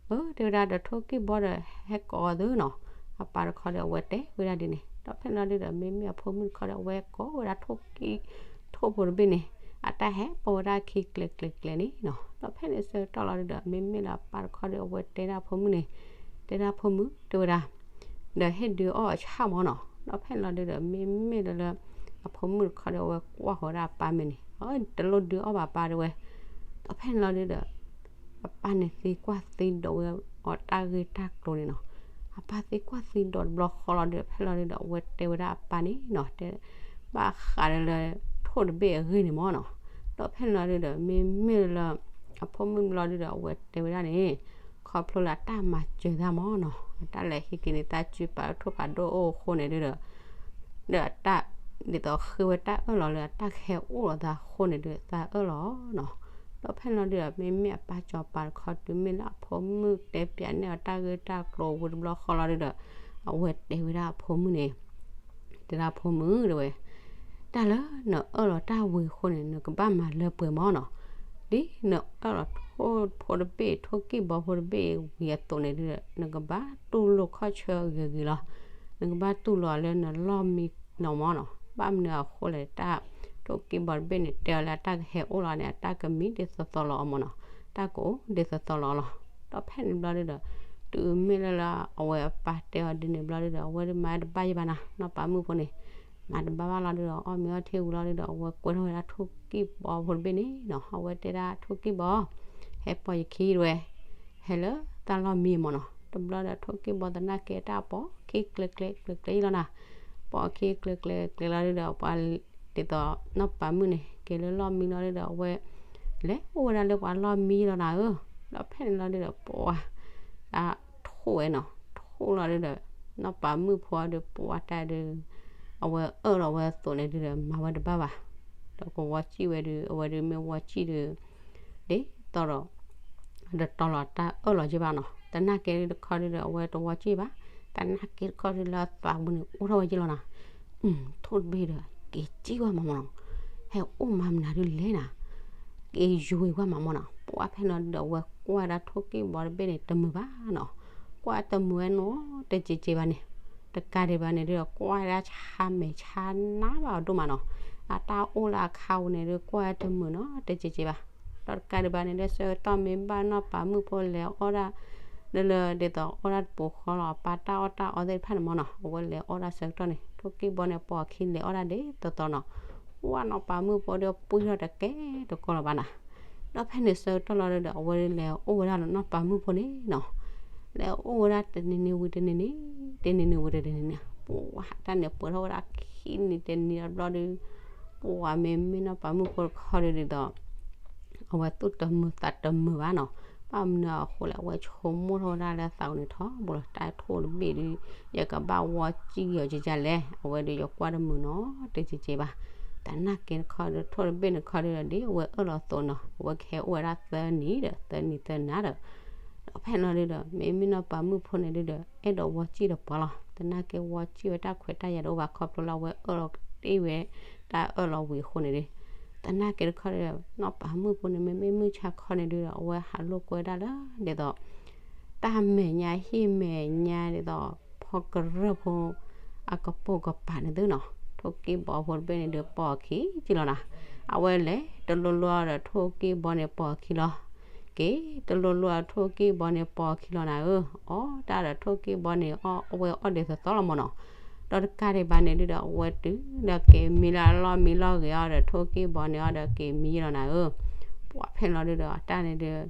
အၢ တဲဝဲဒၣ်ဒီးထိၣ်ကံၢ်ဘီဒီး ဟဲကိးအီၤသုနီၤ, အပၢ်တခီဒီး အဝဲတဲဝဲဒၣ်ဒ်န့ၣ်, ဒီးဖဲန့ၣ်လီၤဒုဒီး မ့မ့ၢ်အဖိမုၣ်တခီဒီး အဝဲကိးဝဲဒၣ်ထိၣ်ကံၢ် ထိၣ်ဖိတဘ့ၣ်န့ၣ် အတၢ်ဟဲပိာ်ဝဲဒၣ်ခံကျဲၤကျဲၤကျဲၤန့ၣ်နီၤ, ဒီးဖဲန့ၣ်ဆၢကတီၢ်လီၤဒုဒီး မ့မ့ၢ်လၢအပၢ်တခီဒီး အဝဲတဲဒၣ်အဖိမုၣ်န့ၣ်, တဲဒၣ်ဖိမုၣ် တဲဝဲဒၣ် ဒီးဟ့ၣ်ဒုးအီၣ်အဆၣ်မၢ်နီၤ, ဒီးဖဲန့ၣ်လီၤဒုဒီး မ့မ့ၢ်လၢလၢ အဖိမုၣ်တခီဒီး အဝဲကွၢ်ဃီၤဝဲဒၣ်အပၢ်မဲာ်န့ၣ်, အၢ တလိၣ်ဒုးအီၣ်ဘၣ်ပၢ်တဲဝဲ, ဒီးဖဲန့ၣ်လီၤဒုဒီး အပၢ်န့ၣ်သံကွၢ်သံဒိးဝဲအီၤတၢ်ဂ့ၢ်တၢ်ကျိၤန့ၣ်နီၤ, အပၢ်သံကွၢ်သံဒိးတဘျီဃီလီၤဒုဒီး ဖဲလီၤဒုဒီး အဝဲတဲဝဲဒၣ်အပၢ်န့ၣ်နီၤ, တဲ ဘၣ်ဃးဒီးလၢ ထိၣ်တဘ့ၣ်အဂ့ၢ်န့ၣ်မၢ်နီၤ, ဒီးဖဲန့ၣ်လီၤဒုဒီး မ့မ့ၢ်လၢ အဖိမုၣ်ဘျီဒုဒီး အဝဲတဲဝဲဒၣ်န့ၣ်, ခီဖျိလၢအတၢ်မၤစၢၤတၢ်မၢ်နီၤ, အတၢ်လဲၤဟံးက့ၤန့ၣ် တၢ်စုပာ်ထိၣ်ဖးဒိၣ်အိၣ်အဃိန့ၣ်ဒုဒီး ဒီးအတၢ် ဒ်သိးဃ့ဝဲတၢ်အၢၣ်လီၤလၢအတၢ်ကဟဲအိၣ်လီၤသးအဃိန့ၣ်ဒုး သးအၢၣ်လီၤနီၤ, ဒီးဖဲန့ၣ်လီၤဒုဒီး မ့မ့ၢ်အပၢ်စီၤပၤတခီတုၤမ့ၢ်လၢအဖိမုၣ်တဲပၠးန့ၢ်အီၤတၢ်ဂ့ၢ်တၢ်ကျိၤဝံၤတဘျီဃီလီၤဒုဒီး အဝဲတဲဝဲဒၣ်အဖိမုၣ်န့ၣ်, တဲဒၣ်ဖိမုၣ်တဲဝဲ, တၢ်လၢနအၢၣ်လီၤတၢ်ဝံၤအဃိန့ၣ် နကဘၣ်မၤလၢပှဲၤမၢ်နီၤ, ဒ်နအၢၣ်လီၤထိၣ်ဖိတဘ့ၣ် ထိၣ်ကံၢ်ဘီဖိတဘ့ၣ်ဝံၤအသိးန့ၣ်ဒုဒီး နကဘၣ်တူၢ်လိာ်ခီၣ်ဆၢဂ့ၤဂ့ၤလီၤ, နကဘၣ်တူၢ်လိာ်အီၤလၢနလီၢ်မံလီၤမၢ်နီၤ, ဘၣ်မနုၤအဃိလဲၣ် တၢ်ထိၣ်ကံၢ်ဘီတဘ့ၣ်န့ၣ် တဲအီၤလၢအတၢ်ကဟဲအိၣ်လီၤန့ၣ် အတၢ်ကမံဒ်သိးသိးလီၤအီၤမၢ်နီၤ, တၢ်ကအိၣ်ဒ်သိးသိးလီၤအီၤလီၤ, ဒီးဖဲန့ၣ်ဘျီဒုဒီး တုၤမ့ၢ်လၢလၢအဝဲအပၢ်တဲအီၤဒ်န့ၣ်ဘျီဒုဒီး အဝဲဒုးမၤတဘၣ်ယံၤဘၣ်နၤ နီၢ်ပၤမုၣ်ဖိန့ၣ် မၤတဘၣ်ဘၣ်လီၤဒုဒီး အီၣ်မ့ၤအီထံဝံၤလီၤဒုဒီး အဝဲကွဲထီၣ်ဝဲဒၣ်ထိၣ်ကံၢ်ဘီဖိတဘ့ၣ်န့ၣ်နီၤ, အဝဲတဲဒၣ်ထိၣ်ကံၢ်ဘီ ဟဲပိာ်ယခံတဝဲ ဟဲလၢတၢ်လီၢ်မံမၢ်နီၤ, တဘျီဒီးထိၣ်ကံၢ်ဘီသနာ်က့တၢ်ပိာ်ခံကျဲၤကျဲၤကျဲၤကျဲၤယံၤလီၤနၤ, ပိာ်ခံကျဲၤကျဲၤကျဲၤလီၤဒုဒီး ပှၤဒ်သိးနီၢ်ပၤမုၣ်န့ၣ် က့ၤလၢလီၢ်မံလီၤဒုဒီး အဝဲ လဲၤအိၣ်ဝဲဒၣ်လၢပှၤလီၢ်မံလီၤနၤဧၢ, ဒီးဖဲန့ၣ်လီၤဒုဒီး ပှၤ တၢ်ထိၣ်ဝဲနီၤ, ထိၣ်လီၤဒုဒီး နီၢ်ပၤမုၣ်ဖိဒီး ပှၤတဲဒုး အဝဲအၢၣ်လီၤဝဲအသိးန့ၣ်ဒုဒီး မၤဝဲတဘၣ်ဘၣ်, ဒီးကဝီၤစံၣ်ဝဲဒုး အဝဲဒုးမ့ၢ်ဝီၤစံၣ်ဒုး ဒ်သိးဒီး တတီၤလီၤတၢ်အၢၣ်လီၤယံၤဘၣ်နီၤ, သနာ်က့တခီဒုဒီး အဝဲတဝီၤစံၣ်ဘၣ်, သနာ်က့တခီဒုလၢအသးပူၤန့ၣ် အိၣ်ထီၣ်ဝဲယံၤလီၤနၤ, ထိၣ်တဘ့ၣ်ဒီး က့ၤစံၣ်ဝဲမးမၢ်နီၤ, ဟဲအိၣ်မၤမနုၤဒုလဲၣ်နၤ, က့ၤယွၤဝဲမးမၢ်နီၤ, ပှၤဖဲန့ၣ်လီၤဒုဒီး အဝဲကွၢ်ဒၣ်ထိၣ်ကံၢ်ဘီတဘ့ၣ်န့ၣ် တမုာ်ဘၣ်နီၤ, ကွၢ်တမုာ်ဝဲနီၤ တစဲးစဲးဘၣ်န့ၣ်, တကးဒံးဘၣ်န့ၣ်ဒုဒီး ကွၢ်ဒၣ်ဆါမဲာ်ဆါနါဘၣ်အီၤဒိၣ်မးနီၤ, အတၢ်အိၣ်လၢအခါပူၤန့ၣ်ဒုး ကွၢ်တမုာ်နီၤ တစဲးစဲးဘၣ်, ဒီးတကးဒံးဘၣ်န့ၣ်ဒုး ဆၢကတီၢ်မ့ၢ်ဘၣ်နီၢ်ပၤမုၣ်ဖိလဲၤအီၣ်ဒၣ် လၢလၢဒ်သိးအီၣ်ဒၣ်တပူၤဃီလီၤ အပၢ်တၢ်အီၣ်တၢ်အီသ့ၣ်တဖၣ်န့ၣ်မၢ်နီၤ, အဝဲလဲၤအီၣ်ဒၣ်ဆၢကတီၢ်န့ၣ် ထိၣ်ကံၢ်ဘီန့ၣ် ပိာ်အခံလဲၤအီၣ်ဒၣ်ဒ်သိးသိးနီၤ, ဝဲနီၢ်ပၤမုၣ်ဖိဒီးပှံၢ်ထီၣ်တကဲတကီလီၤဘၣ်နၤ, ဒီးဖဲန့ၣ်ဆၢကတီၢ်လီၤဒုဒီး အဝဲလဲၤအိၣ်ဝဲဒၣ်လၢနီၢ်ပၤမုၣ်ဖိန့ၣ်နီၤ, လဲၤအိၣ်ဝဲဒၣ်တနံၤနံၤဝံၤတနံၤနံၤ, တနံၤနံၤဝံၤတနံၤနံၤန့ၣ် ပှၤတၢ်န့ၣ်ပှဲၤထီၣ်ဝဲဒၣ်ခံနံၤတနံၤအဘျီဒုး, ပှၤမ့မ့ၢ်နီၢ်ပၤမုၣ်ဖိတခီဒုးဒ်သိး အဝဲသူၣ်တမုာ်သးတမုာ်ဘၣ်နီၤ, ဘၣ်မနုၤအဃိလဲၣ် အဝဲဆိကမိၣ်ထီၣ်ဝဲဒၣ်လၢသးအီၤန့ၣ်ထီဘိလီၤ, တၢ်ထိၣ်တဘ့ၣ်ဒုး ယကဘၣ်ဝီစံၣ်က့ၤအီၤကကလဲၣ်, အဝဲဒုးယကွၢ်တမုာ်နီတက့က့ဘၣ်. သနာ်က့တခီဒီး ထိၣ်တဘ့ၣ်န့ၣ်ခီဒုးဒီး ဒ်အဝဲအၢၣ်လီၤအသိးနီၤ, အဝဲကဟဲအိၣ်ဝဲဒၣ်သၢနံၤဒီး သၢနံၤသၢနၤဒီး ဒီးဖဲလီၤဒုးဒီး မ့မ့ၢ်နီၢ်ပၤမုၣ်ဖိန့ၣ်ဒုးဒီး အဲၣ်ဒိးဝီစံၣ်တပှၢ်လီၤ. သနာ်က့ဝီစံၣ်ဝဲတၢ်ခွဲးတၢ်ယာ်တအိၣ်ဘၣ် ခီဖျိလၢအဝဲအၢၣ်လီၤတ့ၢ်ဝဲ တၢ်အၢၣ်လီၤဝံၤအဃိန့ၣ်ဒုး သနာ်က့တခီဒီး နီၢ်ပၤမုၣ်ဖိန့ၣ် မ့မ့ၢ်မုၢ်ဆါခီန့ၣ်ဒုးဒီး အဝဲဟးလိာ်ကွဲဒၣ်လၢဒ်သိး တၢ်မဲာ်ညါဟံၣ်မဲာ်ညါဒ်သိး ဖီကရၢၢ်ဖိ အကပိာ်ကပၤန့ၣ်သုနီၤ, ထိၣ်ကံၢ်ဘီဖိတဘ့ၣ်န့ၣ်ဒုး ပိာ်အခံက့လီၤနၤ. အဝဲလဲၤတလိၣ်လိၣ်ဒီးထိၣ်ကံၢ်ဘီန့ၣ်ပိာ်အခံလီၤ. က့ၤတလိၣ်လိၣ်ဒီးထိၣ်ကံၢ်ဘီန့ၣ်ပိာ်အခံလီၤနၤဧၢ, အီၣ်တၢ်ဒီးထိၣ်ကံၢ်ဘီန့ၣ် အဝဲအီၣ်ဒ်သိးသိးလီၤမၢ်နီၤ. ဒီးတကးဒံးဘၣ်န့ၣ်ဒုးဒီး အဝဲတုၤဒီးက့ၤမံလၢအလီၢ်မံလီၢ်ဂ့ၤအီၤဒီး ထိၣ်ကံၢ်ဘီန့ၣ်အီၤဒီးက့ၤမံယ့ၢ်လီၤနၤဧၢ. ပှၤဖဲလီၤဒုးဒီး အတၢ်န့ၣ်ဒုး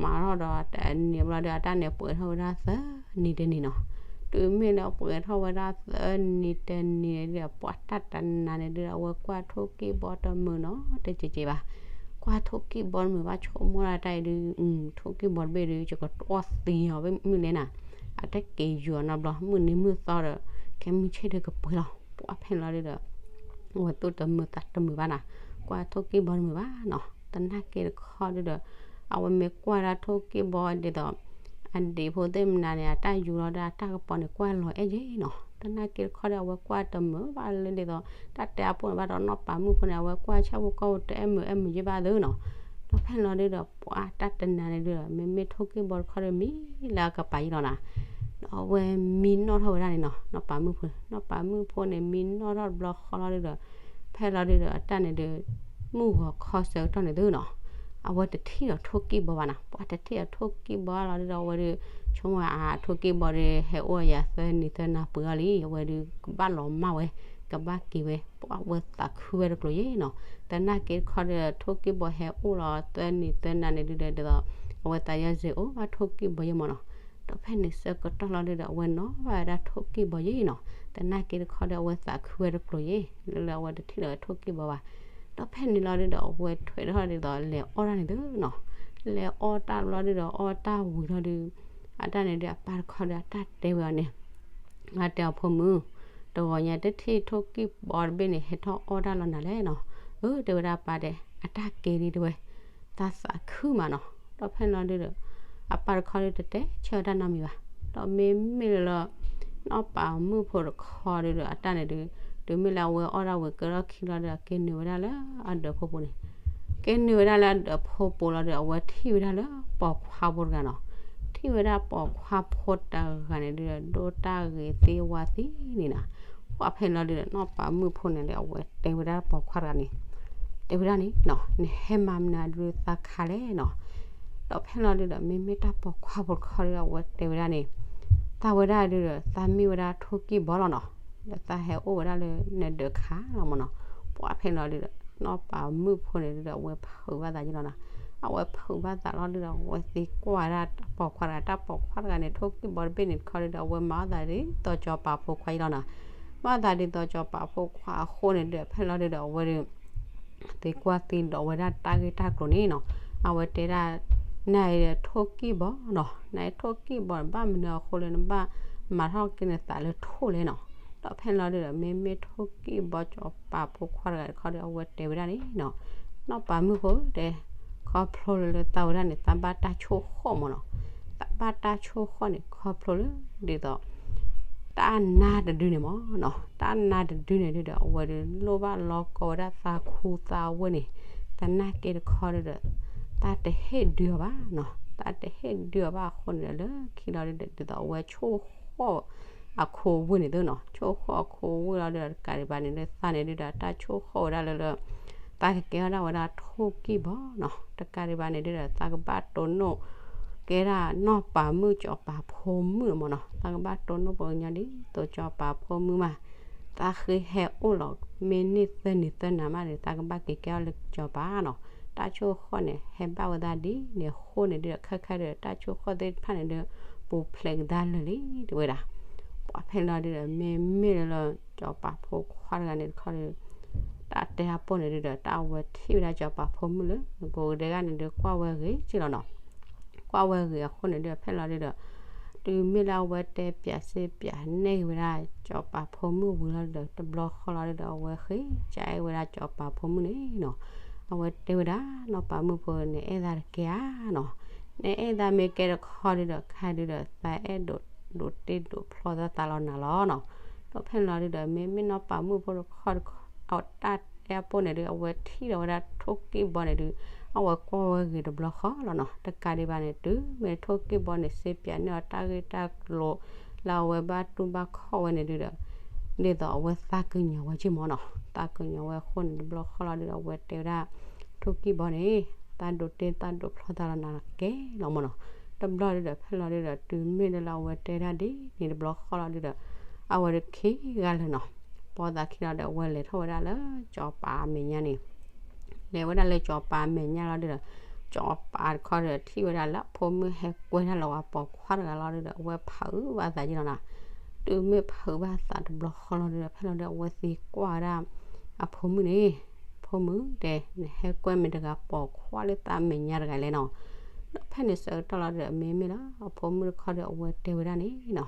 မၤထီၣ်ဒီးတနံၤဘျီဒီး အတၢ်န့ၣ်ပှဲၤထီၣ်ဝဲဒၣ်သၢနံၤတနံၤနီၤ. တုၤမ့ၢ်လၢပှဲၤထီၣ်ဝဲဒၣ်သၢနံၤတနံၤန့ၣ်ဒုးဒီး ပှၤတၢ်တနၤန့ၣ်ဒုးဒီး အဝဲကွၢ်ထိၣ်ကံၢ်ဘီတမုာ်နီတက့က့ဘၣ်. ကွၢ်ထိၣ်ကံၢ်ဘီတမုာ်ဘၣ် ဆိကမိၣ်ဒၣ်တၢ်အံၤဒုး ထိၣ်ကံၢ်ဘီတဘ့ၣ်ဒုး ယကတီၢ်သံအီၤမုၢ်လဲၣ်နၤ, အတၢ်က့ၤယူၤအီၤနီတဘျီ မုၢ်နံၤမုၢ်သီဒီး ခဲမုၢ်ဆ့ၣ်ဒုးကပှဲၤလီၤ. ပှၤဖဲလီၤဒုးဒီး အဝဲသူၣ်တမုာ်သးတမုာ်ဘၣ်နၤ, ကွၢ်ထိၣ်ကံၢ်ဘီတမုာ်ဘၣ်နီၤ. သနာ်က့တခီဒုးဒီး အဝဲမ့ၢ်ကွၢ်ဒၣ်ထိၣ်ကံၢ်ဘီဒ်သိး အဒံးဖိသ့ၣ်မနုၤန့ၣ် အတၢ်ယူၤလီၤဒီးအတၢ်ကပီၤန့ၣ် ကွၢ်လီၤအဲၣ်ယ့ၢ်နီၤ. သနာ်က့တခီဒီး အဝဲကွၢ်တမုာ်ဘၣ်လၢဒ်သိး တၢ်တဲအပူၤန့ၣ်ဘၣ်ဒီး နီၢ်ပၤမုၣ်ဖိန့ၣ် အဝဲကွၢ်ဆၣ်ဖိကီၢ်ဖိတအဲၣ်မုာ်အဲၣ်မုာ်ယ့ၢ်ဘၣ်သုနီၤ. ဒီးဖဲလီၤဒုးဒီး ပှၤတၢ်တနၤန့ၣ်ဒုးဒီး မ့မ့ၢ်ထိၣ်ကံၢ်ဘီတခီဒီး မံလၢအကပၤယ့ၢ်လီၤနၤ. ဒီးအဝဲမံနီၣ်ထီၣ်ဝဲဒၣ်န့ၣ်နီၤ နီၢ်ပၤမုၣ်ဖိ, နီၢ်ပၤမုၣ်ဖိန့ၣ် မံနီၣ်ထီၣ်တဘျီဃီလီၤဒုးဒီး ဖဲလီၤဒုးဒီး အတၢ်န့ၣ်ဒုး မုၢ်ဂီၤခီဆၢကတီၢ်န့ၣ်သုနီၤ, အဝဲတထံၣ်ဒီးထိၣ်ကံၢ်ဘီဘၣ်နၤ. ပှၤတထံၣ်ဒီးထိၣ်ကံၢ်ဘီလီၤဒုးဒီး အဝဲဒုး ဆိကမိၣ်အါ ထိၣ်ကံၢ်ဘီဒုး ဟဲအိၣ်ယၤသၢနံၤသၢနၤပှဲၤအီၤလံ, အဝဲဒုးကဘၣ်လီၤမၢ်ဝဲ ကဘၣ်က့ၤဝဲ, ပှၤဝဲသးခုဝဲတကျိၤယ့ၢ်နီၤ. သနာ်က့တခီဒီး ထိၣ်ကံၢ်ဘီဟဲအိၣ်လီၤသၢနံၤသၢနၤန့ၣ်ဒုးဒီး ဒ်သိး အဝဲသးယီၤစ့အိၣ်ဘၣ်ထိၣ်ကံၢ်ဘီယ့ၢ်မၢ်နီၤ. ဒီးဖဲန့ၣ်ဆၢကတီၢ်လီၤဒုးဒီး အဝဲနီၣ်ဘၣ်ဝဲဒၣ်ထိၣ်ကံၢ်ဘီယ့ၢ်နီၤ. သနာ်က့တခီဒီး အဝဲသးခုဝဲတကျိၤယ့ၢ် လၢလၢအဝဲတထံၣ်ဒီးထိၣ်ကံၢ်ဘီဘၣ်. ဒီးဖဲန့ၣ်လီၤဒုးဒီး အဝဲထွဲထီၣ်ဒ်သိးလဲၤအီၣ်တၢ်န့ၣ်သုနီၤ. လဲၤအီၣ်တၢ်ဘျီဒုးဒီး အီၣ်တၢ်ဝံၤလီၤဒုး အတၢ်န့ၣ်ဒုး အပၢ်တခီဒီး အတၢ်တဲဝဲအီၤန့ၣ် အတဲအီၤ ဖိမုၣ်, တဂီၤညါတထံၣ်ထိၣ်ကံၢ်ဘီတဘ့ၣ်န့ၣ် ဟဲထီၣ်အီၣ်တၢ်လီၤနၤလဲၣ်နီၤ. အၢ တဲဝဲဒၣ်အပၢ်တဲ, အတၢ်က့ၤဒံးတဲဝဲ, သးသးခုမးနီၤ. ဒီးဖဲန့ၣ်လီၤဒုးဒီး အပၢ်တခီဒုးတတဲဆၢတၢ်နီတမံၤဘၣ်. ဒီးမ့မ့ၢ်လၢ နီၢ်ပၤမုၣ်ဖိတခီဒုးဒီး အတၢ်န့ၣ်ဒုး တုၤမ့ၢ်လၢအဝဲအီၣ်ဒၣ်ဝံၤကဲထီၣ်ခံလီၤဒီး က့ၤနုာ်ဝဲဒၣ်လၢအဒၢးဖိပူၤန့ၣ် က့ၤနုာ်ဝဲဒၣ်လၢအဒၢးဖိပူၤလီၤဒီး အဝဲထံၣ်ဝဲဒၣ်လၢပိာ်ခွါဖိတဂၤနီၤ. ထံၣ်ဝဲဒၣ်ပိာ်ခွါဖိတဂၤန့ၣ်ဒုးဒီး ဒိၣ်တၢ်ဂ့ၤသ့ဝါသ့န့ၣ်နီၤ. ပှၤဖဲန့ၣ်လီၤဒုးဒီး နီၢ်ပၤမုၣ်ဖိန့ၣ်ဒီး အဝဲတဲဝဲဒၣ်ပိာ်ခွါတဂၤန့ၣ် တဲဝဲဒၣ်န့ၣ်နီၤ, နဟဲမၤမနုၤဒုးသးခါလဲၣ်နီၤ. ဒီးဖဲန့ၣ်လီၤဒုးဒီး မ့မ့ၢ်တၢ်ပိာ်ခွါဖိတခီဒုးဒီး အဝဲတဲဝဲဒၣ်န့ၣ် သးဝဲဒၣ်ဒုးဒီး သးမ့ၢ်ဝဲဒၣ်ထိၣ်ကံၢ်ဘီလီၤနီၤ. ဒီးသးဟဲအိၣ်ဝဲဒၣ်လၢနဒၢးခါလီၤမၢ်နီၤ. ပှၤဖဲန့ၣ်လီၤဒုးဒီး နီၢ်ပၤမုၣ်ဖိန့ၣ်ဒုးဒီး အဝဲဖုးဘၣ်သးယ့ၢ်လီၤနီၤ. အဝဲဖုးဘၣ်သးလီၤဒုးဒီး အဝဲသံကွၢ်ဝဲဒၣ်ပိာ်ခွါတဂၤ, တၢ်ပိာ်ခွါတဂၤန့ၣ် ထိၣ်ကံၢ်ဘီတဘ့ၣ်န့ၣ်တခီဒုးဒီး အဝဲမၤအီၣ်သးဒ်သိးစီၤပၤဖိခွါယ့ၢ်လီၤနီၤ. မၤအီၣ်သးဒ်သိးစီၤပၤဖိခွါအဃိန့ၣ်ဒုး ဖဲန့ၣ်လီၤဒုးဒီး အဝဲဒုး သံကွၢ်သံဒိးဝဲဒၣ်တၢ်ဂ့ၢ်တၢ်ကျိၤန့ၣ်နီၤ. အဝဲတဲဒၣ် နအံၤထိၣ်ကံၢ်ဘီနီၤ, နအံၤထိၣ်ကံၢ်ဘီန့ၣ် ဘၣ်မနုၤအဃိလၢနဘၣ်မၤထီၣ်က့ၤနသးလၢထိၣ်လဲၣ်နီၤ. ဒီးဖဲန့ၣ်လီၤဒုးဒီး မ့မ့ၢ်ထိၣ်ကံၢ်ဘီစီၤပၤဖိခွါတဂၤတခီဒီး အဝဲတဲဝဲဒၣ်န့ၣ်နီၤ, နီၢ်ပၤမုၣ်ဖိတဲ ခီဖျိလၢလၢသးဝဲဒၣ်န့ၣ် သးဘၣ်တၢ်ဆိၣ်ဃီၣ်မၢ်နီၤ. သးဘၣ်တၢ်ဆိၣ်ဃီၣ်န့ၣ် ခီဖျိလၢဒ်သိး တၢ်နါတဒုန့ၣ်မၢ်နီၤ, တၢ်နါတဒုန့ၣ်ဒုးဒီး အဝဲဒုးလိၣ်ဘၣ်လီၤကီဝဲဒၣ်သးခူသးဝ့ၢ်န့ၣ်, သနာ်က့တခီဒုးဒီး သးတဟ့ၣ်ဒုးအီၤဘၣ်နီၤ, သးတဟ့ၣ်ဒုးအီၤဘၣ်အဃိန့ၣ်ဒီး လၢခံလီၤဒုးဒီး ဒ်သိးအဝဲဆိၣ်ဃီၣ် အခိဝ့ၢ်န့ၣ်သုနီၤ, ဆိၣ်ဃီၣ်အခိဝ့ၢ်လီၤဒုးဒီး တကးဒံးဘၣ်န့ၣ်ဒုး သးန့ၣ်ဒုးဒီး တၢ်ဆိၣ်ဃီၣ်ဝဲဒၣ်လၢလၢ သးကကဲထီၣ်ဒၣ်ဝဲဒၣ်ထိၣ်ကံၢ်ဘီနီၤ, တကးဒံးဘၣ်န့ၣ်ဒုးဒီး သးကဘၣ်တိၢ်နီၣ်ကဲဒၣ်နီၢ်ပၤမုၣ်စီၤပၤဖိမုၣ်မၢ်နီၤ, သးကဘၣ်တိၢ်နီၣ်ပှၤကညီဒ်သိးစီၤပၤဖိမုၣ်မး, သးဃ့ဟဲအိၣ်လီၤ မ့ၢ်န့ၢ်သၢနံၤသၢနၤမးဒီး သးကဘၣ်က့ၤကဲထီၣ်လၢစီၤပၤနီၤ, တၢ်ဆိၣ်ဃီၣ်န့ၣ် ဟဲဘၣ်ဝဲဒၣ်ဒ်န့ၣ်အဃိန့ၣ်ဒုးဒီး ခဲခါဒီး တၢ်ဆိၣ်ဃီၣ်သ့ၣ်တဖၣ်န့ၣ်ဒုး ပူၤဖျဲးကဒါလၢာ်လံ တဲဝဲဒၣ်. ပှၤဖဲန့ၣ်လီၤဒုးဒီး မ့မ့ၢ်လၢလၢ စီၤပၤဖိခွါတဂၤန့ၣ်တခီဒီး တၢ်တဲအပိၢ်န့ၣ်ဒုးဒီး တၢ်အဝဲထံၣ်ဝဲဒၣ်စီၤပၤဖိမုၣ်လၢ ကိးကဒဲဂၤန့ၣ်ဒုး ကွၢ်ဝဲဂ့ၤက့လီၤနီၤ. အဝဲကွၢ်ဝဲဂ့ၤအဃိန့ၣ်ဒုး ဖဲလီၤဒုးဒီး တုၤမ့ၢ်လၢအဝဲတဲပၠးစ့ပၠးနဲၣ်က့ၤဝဲဒၣ် စီၤပၤဖိမုၣ်ဝံၤလီၤဒုးဒီး တဘျီဃီလီၤဒုးဒီး အဝဲဃ့ကၠါအဲၣ်ဝဲဒၣ် စီၤပၤဖိမုၣ်န့ၣ်နီၤ. အဝဲတဲဝဲဒၣ် နီၢ်ပၤမုၣ်ဖိ နအဲၣ်သးတကဲဧါနီၤ. နအဲၣ်သးမ့ၢ်ကဲတခီဒုးဒီး ခဲဒုးဒီး သးအဲၣ်ဒိး ဒိးတ့ဒိးဖျီသးသးလီၤနၤလီၤနီၤ. ဒီးဖဲန့ၣ်လီၤဒုးဒီး မ့မ့ၢ်နီၢ်ပၤမုၣ်ဖိတခီတခီ အတၢ်တဲအပိၢ်န့ၣ်ဒုး အဝဲထံၣ်လီၤဝဲဒၣ်ထိၣ်ကံၢ်ဘီန့ၣ်ဒုး အဝဲကွၢ်ဝဲဂ့ၤတဘျီဃီလီၤနီၤ. တကးဒံးဘၣ်န့ၣ် တုၤမ့ၢ်ထိၣ်ကံၢ်ဘီန့ၣ် စ့ပၠးန့ၢ်အီၤတၢ်ဂ့ၢ်တၢ်ကျိၤ လၢအဝဲဘၣ်တူၢ်ဘၣ်ခီၣ်ဝဲန့ၣ်ဒုးဒီး ဒ်သိးအဝဲသးကညီၤဝဲက့မၢ်နီၤ. သးကညီၤဝဲအဃိန့ၣ် တဘျီဃီလီၤဒုးဒီး အဝဲတဲဝဲဒၣ် ထိၣ်ကံၢ်ဘီန့ၣ် သးဒိးတ့သးဒိးဖျီသးလီၤနၤကဲလီၤမၢ်နီၤ. တဘျီဒုးဒီး ဖဲလီၤဒုးဒီး တုၤမ့ၢ်လၢလၢအဝဲတဲဒၣ်ဒ်န့ၣ်တဘျီဃီလီၤဒုးဒီး အဝဲတခံဂၤလၢာ်နီၤ ပိာ်သးခံလီၤဒီး အဝဲလဲၤထီၣ်ဝဲဒၣ်လၢစီၤပၤအမဲာ်ညါန့ၣ် လဲၤဝဲဒၣ်လၢစီၤပၤအမဲာ်ညါလီၤဒုးဒီး စီၤပၤတခီဒီးထံၣ်ဝဲဒၣ်လၢအဖိမုၣ်ဟဲကွဲထီၣ်လၢအပိာ်ခွါတဂၤလီၤဒုးဒီး အဝဲဖုးဘၣ်သးက့လီၤနီၤ. တုၤမ့ၢ်ဖုးဘၣ်သးတဘျီဃီလီၤဒုးဒီး ဖဲလီၤဒုးဒီး အဝဲသံကွၢ်ဝဲဒၣ် အဖိမုၣ်န့ၣ် ဖိမုၣ်တဲ နဟဲကွဲမ့ၢ်တဂၤပိာ်ခွါလၢသးအမဲာ်ညါတဂၤလဲၣ်နီၤ. ဒီးဖဲန့ၣ်ဆၢကတီၢ်လီၤဒုးဒီး မ့မ့ၢ်လၢအဖိမုၣ်တခီဒီး အဝဲတဲဝဲဒၣ်န့ၣ်နီၤ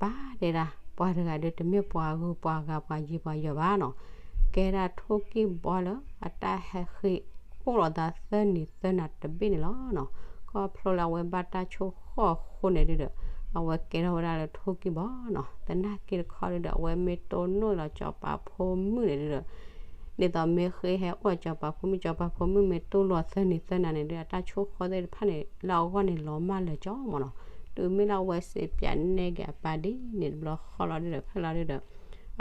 ပၢ်တဲဒၣ် ပှၤတဂၤဒီး တမ့ၢ်ပှၤဂုၤပှၤဂၤပှၤယံၤပှၤယီၤဘၣ်နီၤ. ကဲဒၣ်ထိၣ်ကံၢ်ဘီလၢအတၢ်ဟဲဃ့အိၣ်လီၤသးသၢနံၤသၢနၤတဘ့ၣ်န့ၣ်လီၤနီၤ. ခီဖျိလၢအဝဲဘၣ်တၢ်ဆိၣ်ဃီၣ်အဃိန့ၣ်ဒုးဒီး အဝဲကဲထီၣ်ဝဲဒၣ်လၢထိၣ်ကံၢ်ဘီနီၤ. သနာ်က့တခီဒုးဒီး အဝဲမ့ၢ်တိၢ်နီၣ်လီၤစီၤပၤဖိမုၣ်န့ၣ်ဒုးဒီး ဒ်သိးမ့ၢ်ဃ့ဟဲအိၣ်စီၤပၤဖိမုၣ် စီၤပၤဖိမုၣ်မ့ၢ်တိၢ်လီၤသၢနံၤသၢနၤန့ၣ်ဒုး အတၢ်ဆိၣ်ဃီၣ်သ့ၣ်တဖၣ်န့ၣ် လၢအဂီၢ်န့ၣ်လီၤမၢ်လၢာ်ကၠီမၢ်နီၤ. တုၤမ့ၢ်လၢအဝဲစံးပၠးနဲၣ်က့ၤအပၢ်ဒ်န့ၣ်တဘျီဃီလီၤဒုးဒီး ဖဲလီၤဒုးဒီး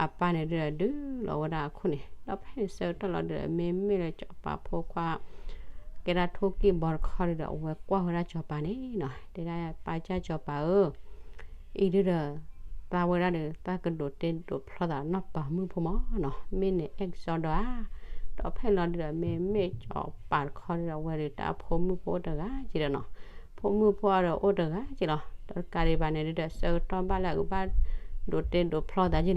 အပၢ်န့ၣ်ဒုးဒီးဒုးလီၤဝဲဒၣ်အခိၣ်န့ၣ် ဒီးဖဲန့ၣ်ဆၢကတီၢ်လီၤဒုးဒီး မ့မ့ၢ်လၢစီၤပၤဖိခွါ ကဲဒၣ်ထိၣ်ကံၢ်ဘီတခီဒုးဒီး အဝဲကွၢ်ဝဲဒၣ်စီၤပၤန့ၣ်နီၤ တဲဒၣ်ပၢ်ကစၢ်စီၤပၤဧၢ အံၤဒုးဒီး သးဝဲဒၣ်ဒီး သးကဒိးတ့ဒိးဖျီသးနီၢ်ပၤမုၣ်ဖိမၢ်နီၤ မ့ၢ်နအဲၣ်ကစီဒီဧါ. ဒီးဖဲလီၤဒုးဒီး မ့မ့ၢ်စီၤပၤတခီဒုးဒီး အဝဲဒီးတၢ်ဖိမုၣ်ဖိအိၣ်တဂၤက့ဒီးနီၤ ဖိမုၣ်ဖိအဒီးအိၣ်တဂၤက့လီၤ. ဒီးတကးဒံးဘၣ်န့ၣ်ဒုးဒီး ဆၢကတီၢ်ဘၣ်လၢအကဘၣ်ဒိးတ့ဒိးဖျီသးက့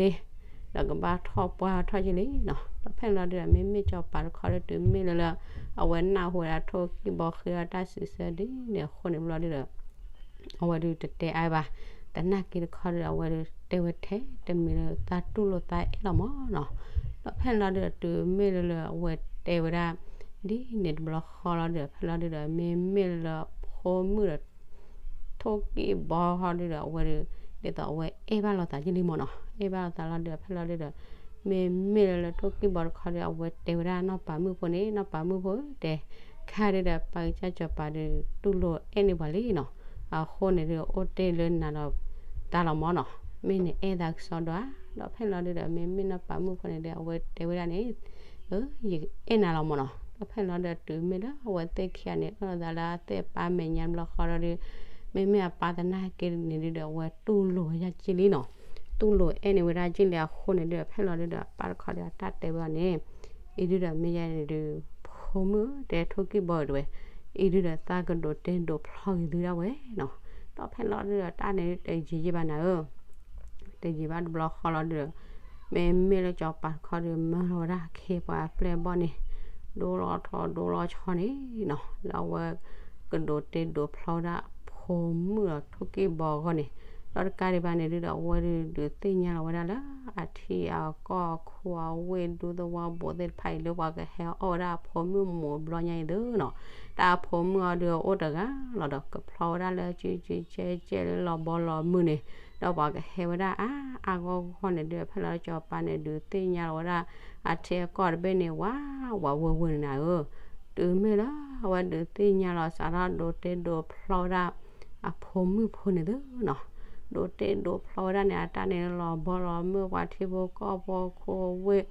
လံ ဒီးကဘၣ်ထီၣ်ပှၢ်ထီၣ်က့လံနီၤ. ဒီးဖဲလီၤဒုးဒီး မ့မ့ၢ်စီၤပၤတခီဒုး တုၤမ့ၢ်လၢလၢ အဝဲနၢ်ဟူဝဲဒၣ်ထိၣ်ကံၢ်ဘီဃ့အီၤတၢ်စံးဆၢဒ်န့ၣ်အဃိန့ၣ်ဘျီဒုးဒီး အဝဲဒုးတတဲအါဘၣ်. သနာ်က့တခီဒုးဒီး အဝဲဒုးတဲဝဲထဲတမံၤလၢသးတူၢ်လိာ်သးအဲၣ်လီၤမၢ်နီၤ. ဒီးဖဲလီၤဒုးဒီး တုၤမ့ၢ်လၢလၢအဝဲတဲဝဲဒၣ် ဒ်န့ၣ်တဘျီဃီလီၤဒုးဒီး ဖဲလီၤဒုးဒီး မ့မ့ၢ်လၢလၢဖိမုၣ်ဒီး ထိၣ်ကံၢ်ဘီဃီဒုးဒီး အဝဲဒုး ဒ်သိးအဝဲအဲၣ်ဘၣ်လိာ်သးက့လံမၢ်နီၤ အဲၣ်ဘၣ်လိာ်သးလီၤဒုးဒီး ဖဲလီၤဒုးဒီး မ့မ့ၢ်လၢလၢထိၣ်ကံၢ်ဘီတခီဒုး အဝဲတဲဝဲဒၣ်နီၢ်ပၤမုၣ်ဖိန့ၣ် နီၢ်ပၤမုၣ်ဖိတဲ ခါဒုးဒီး ပၢ်ကစၢ်စီၤပၤဒုး တူၢ်လိာ်အဲၣ်န့ၢ်ပှၤလံနီၤ. အဃိန့ၣ်ဒုး အိၣ်တ့ၢ်လၢနၤဒီး တၢ်လီၤမၢ်နီၤ မ့ၢ်နအဲၣ်သးကစီဒီဧါ. ဒီးဖဲလီၤဒုးဒီး မ့မ့ၢ်နီၢ်ပၤမုၣ်ဖိန့ၣ်ဒီး အဝဲတဲဝဲဒၣ်န့ၣ် ယအဲၣ်နၤလီၤမၢ်နီၤ. ဒီးဖဲလီၤဒုးဒီး တုၤမ့ၢ်လၢအဝဲသ့ၣ်ခံဂၤန့ၣ် အၢၣ်လီၤသးလၢအသ့ၣ်အပၢ်မဲာ်ညါတဘျီဃီလီၤဒုး မ့မ့ၢ်အပၢ်သနာ်က့န့ၣ်ဒုးဒီး အဝဲတူၢ်လိာ်ဝဲဒၣ်က့လံနီၤ. တူၢ်လိာ်အဲၣ်န့ၢ်ဝဲဒၣ်က့လံအဃိန့ၣ်ဒုးဒီး ဖဲလီၤဒုးဒီး အပၢ်တခီဒုး အတၢ်တဲဝဲအီၤန့ၣ် အံၤဒုးဒီး မ့ၢ်ယဲန့ၣ်ဒုး ဖိမုၣ်တဲထိၣ်ကံၢ်ဘီဒုးဝဲ အံၤဒုးဒီး သးကဒိးတ့ဒိးဖျီက့ၤသုဒၣ်ဝဲနီၤ. ဒီးဖဲလီၤဒုးဒီး တၢ်န့ၣ်တယံာ်ယံာ်ဘၣ်နၤဧၢ တယံာ်ဘၣ်တဘျီဃီလီၤဒုးဒီး မ့မ့ၢ်လၢစီၤပၤတခီဒုး မၢလီၤဝဲဒၣ်အခ့အပှၤအပျဲၢ်အဘီၣ်န့ၣ် ဒိလီၤထီၣ်ဒိလီၤဆီန့ၣ်နီၤ လၢအဝဲကဒိးတ့ဒိးဖျီဝဲဒၣ်ဖိမုၣ်ဒီးထိၣ်ကံၢ်ဘီအဂီၢ်န့ၣ် ဒီးတကးဒံးဘၣ်န့ၣ်ဒုးဒီး အဝဲဒုးဒုးသ့ၣ်ညါလီၤဝဲဒၣ်လၢ အထံအကီၢ်အခိအဝ့ၢ်ဒူသဝီဘိးသ့ၣ်တဖၣ်အံၤလၢပှၤကဟဲအီၣ်ဝဲဒၣ်အဖိမုၣ်မိၢ်ဘျီညါအံၤသုနီၤ တၢ်အဖိမုၣ်အီၤဒုးအအိၣ်တဂၤလီၤဒီး ကဖျီဝဲဒၣ်လၢကကကဲကဲလၢလီၤဘီလီၤမုၢ်န့ၣ် ဒီးပှၤကဟဲဝဲဒၣ်အါအါဂီၢ်ဂီၢ်န့ၣ်ဒုး ဖဲလီၤစီၤပၤန့ၣ်ဒုးသ့ၣ်ညါလီၤဝဲဒၣ် အထံအကီၢ်တဘ့ၣ်န့ၣ် ဝးဝးဝဲဝဲန့ၣ်နၤဧၢ တုၤမ့ၢ်လၢအဝဲဒုးသ့ၣ်ညါလီၤစးထီၣ်ဒိးတ့ဒိးဖျီဝဲဒၣ် အဖိမုၣ်ဖိန့ၣ်သုနီၤ ဒိးတ့ဒိးဖျီဝဲဒၣ်န့ၣ် အတၢ်န့ၣ်လီၤဘီလီၤမုၢ်ပှၤထံဖိကီၢ်ဖိခိဝ့ၢ်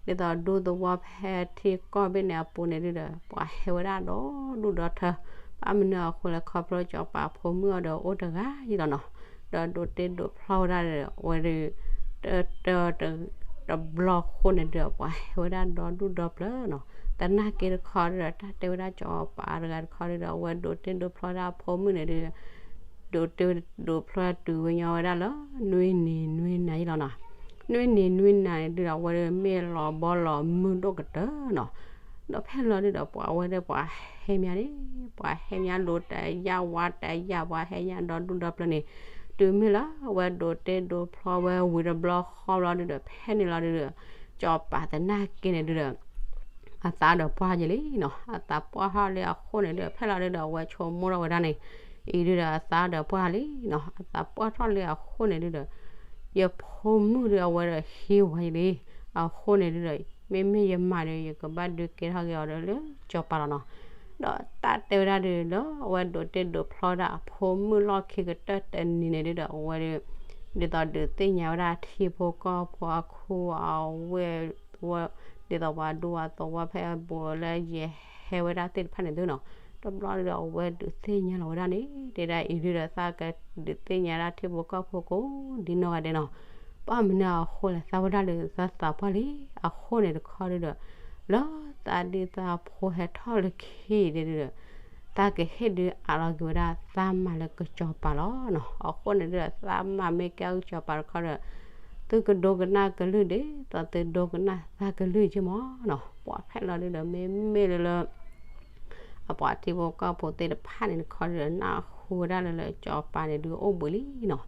ဒ်သိးဒူသဝီဖဲထံကီၢ်ဘ့ၣ်န့ၣ်အပူၤန့ၣ်ဒုးဒီး ပှၤဟဲဝဲဒၣ်ဒီဒူၣ်ဒီထၢ ဘၣ်မနုၤအဃိလဲၣ်ခီဖျိစီၤပၤဖိမုၣ်အီၤဒီးအိၣ်တဂၤယံၤလီၤနီၤ ဒီးဒိးတ့ဒိးဖျီဝဲဒၣ်ဒီး အဝဲဒုး တ တ တဘျီဃီန့ၣ်ဒုး ပှၤဟဲဝဲဒၣ်ဒီဒူၣ်ဒီပျၢၤနီၤ သနာ်က့တခီဒုးဒီး တၢ်တဲဝဲဒၣ်စီၤပၤတဂၤတခီဒုးဒီး အဝဲဒိးတ့ဒိးဖျီဝဲဒၣ်အဖိမုၣ်န့ၣ်ဒုး ဒိးတ့ဒိးဖျီတုၤဝဲညီဝဲဒၣ်လၢ နွံနံၤနွံနၤယံၤလီၤနီၤ နွံနံၤနွံနၤန့ၣ်ဒုးဒီး အဝဲဒုးမ့ၢ်လီၤဘီလီၤမုၢ်ဒိၣ်ကတၢၢ်နီၤ ဒီးဖဲလီၤဒုဒီး ပှၤဝဲဒၣ်ပှၤဟဲမးန့ၣ်, ပှၤဟဲမး ဒိးတယာ်ဝးတယာ် ပှၤဟဲမးဒီဒူၣ်ဒီပျၢၤန့ၣ်, တုၤမ့ၢ်လၢအဝဲဒိးတ့ဒိးဖျီဝဲဝံၤတဘျီဃီဘျီဒုဒီး ဖဲန့ၣ်လီၤဒုဒီး ကၠီၤပၤသနာ်က့န့ၣ်ဒုဒီး အသးဒီးပှၢ်ယလံနီၤ, အသးပှၢ်ထီၣ်လံအဃိန့ၣ်ဒုဒီး ဖဲလီၤဒုဒီး အဝဲဆိကမိၣ်ထီၣ်ဝဲဒၣ်န့ၣ်, အံၤဒုဒီးအသးဒီးပှၢ်လံနီၤ, အသးပှၢ်ထီၣ်လံအဃိန့ၣ်ဒုဒီး ယဖိမုၣ်ဒုအဝဲဒီးဟံးဝဲယလံ, အဃိန့ၣ်ဒုဒီး မ့မ့ၢ်ယမၤဒီး ယကဘၣ်ဒုးကဲထီၣ်က့ၤအီၤဒီးလၢကၠီၤပၤလီၤနီၤ. ဒီးတၢ်တဲဝဲဒၣ်ဒုဒီး အဝဲဒိးတ့ဒိးဖျီဒၣ်အဖိမုၣ်လီၢ်ခံကတၢၢ်တနံၤန့ၣ်ဒုဒီး အဝဲဒု ဒ်သိးဒုးသ့ၣ်ညါဝဲဒၣ်ထံဖိကီၢ်ဖိအခိအဝ့ၢ် ဒ်သိးပှၤဒူပှၤသဝီဖဲအဘူးလၢယဟဲဝဲဒၣ်သ့ၣ်တဖၣ်န့ၣ်သုနီၤ, တဘျီဒုဒီး အဝဲဒုးသ့ၣ်ညါလီၤဝဲဒၣ်န့ၣ် တဲဒၣ်အံၤဒုဒီး သးကဒုးသ့ၣ်ညါဒၣ်ထံဖိကီၢ်ဖိကိးဒ်နီၢ်ဂၤဒဲးနီၤ, ဘၣ်မနုၤအဃိလဲၣ် သးဝဲဒၣ်လၢသးသးပှၢ်လံအဃိန့ၣ်တခီဒုဒီး လၢသးဒုသးဖိဟဲထီၣ်လၢခံဒုဒီး သးကဟ့ၣ်ဒုးအးလီၤက့ၤဝဲဒၣ်သးမၤလၢကၠီၤပၤလီၤနီၤ, အဃိန့ၣ်ဒုဒီး သးမၤမ့ၢ်ကဲကၠီၤပၤတခီဒီး သုကဒိကနၣ်ကလုၢ်ဒ်သိးသုဒိကနၣ်သးကလုၢ်က့မးနီၤ, ပှၤဖဲလီၤဒုဒီး မ့မ့ၢ်လၢလၢ အပှၤထံဖိကီၢ်ဖိသ့ၣ်တဖၣ်န့ၣ်တခီဒုဒီး နၢ်ဟူဝဲဒၣ်လၢလၢကၠီၤပၤန့ၣ်ဒုအိၣ်ဘှံးလံနီၤ,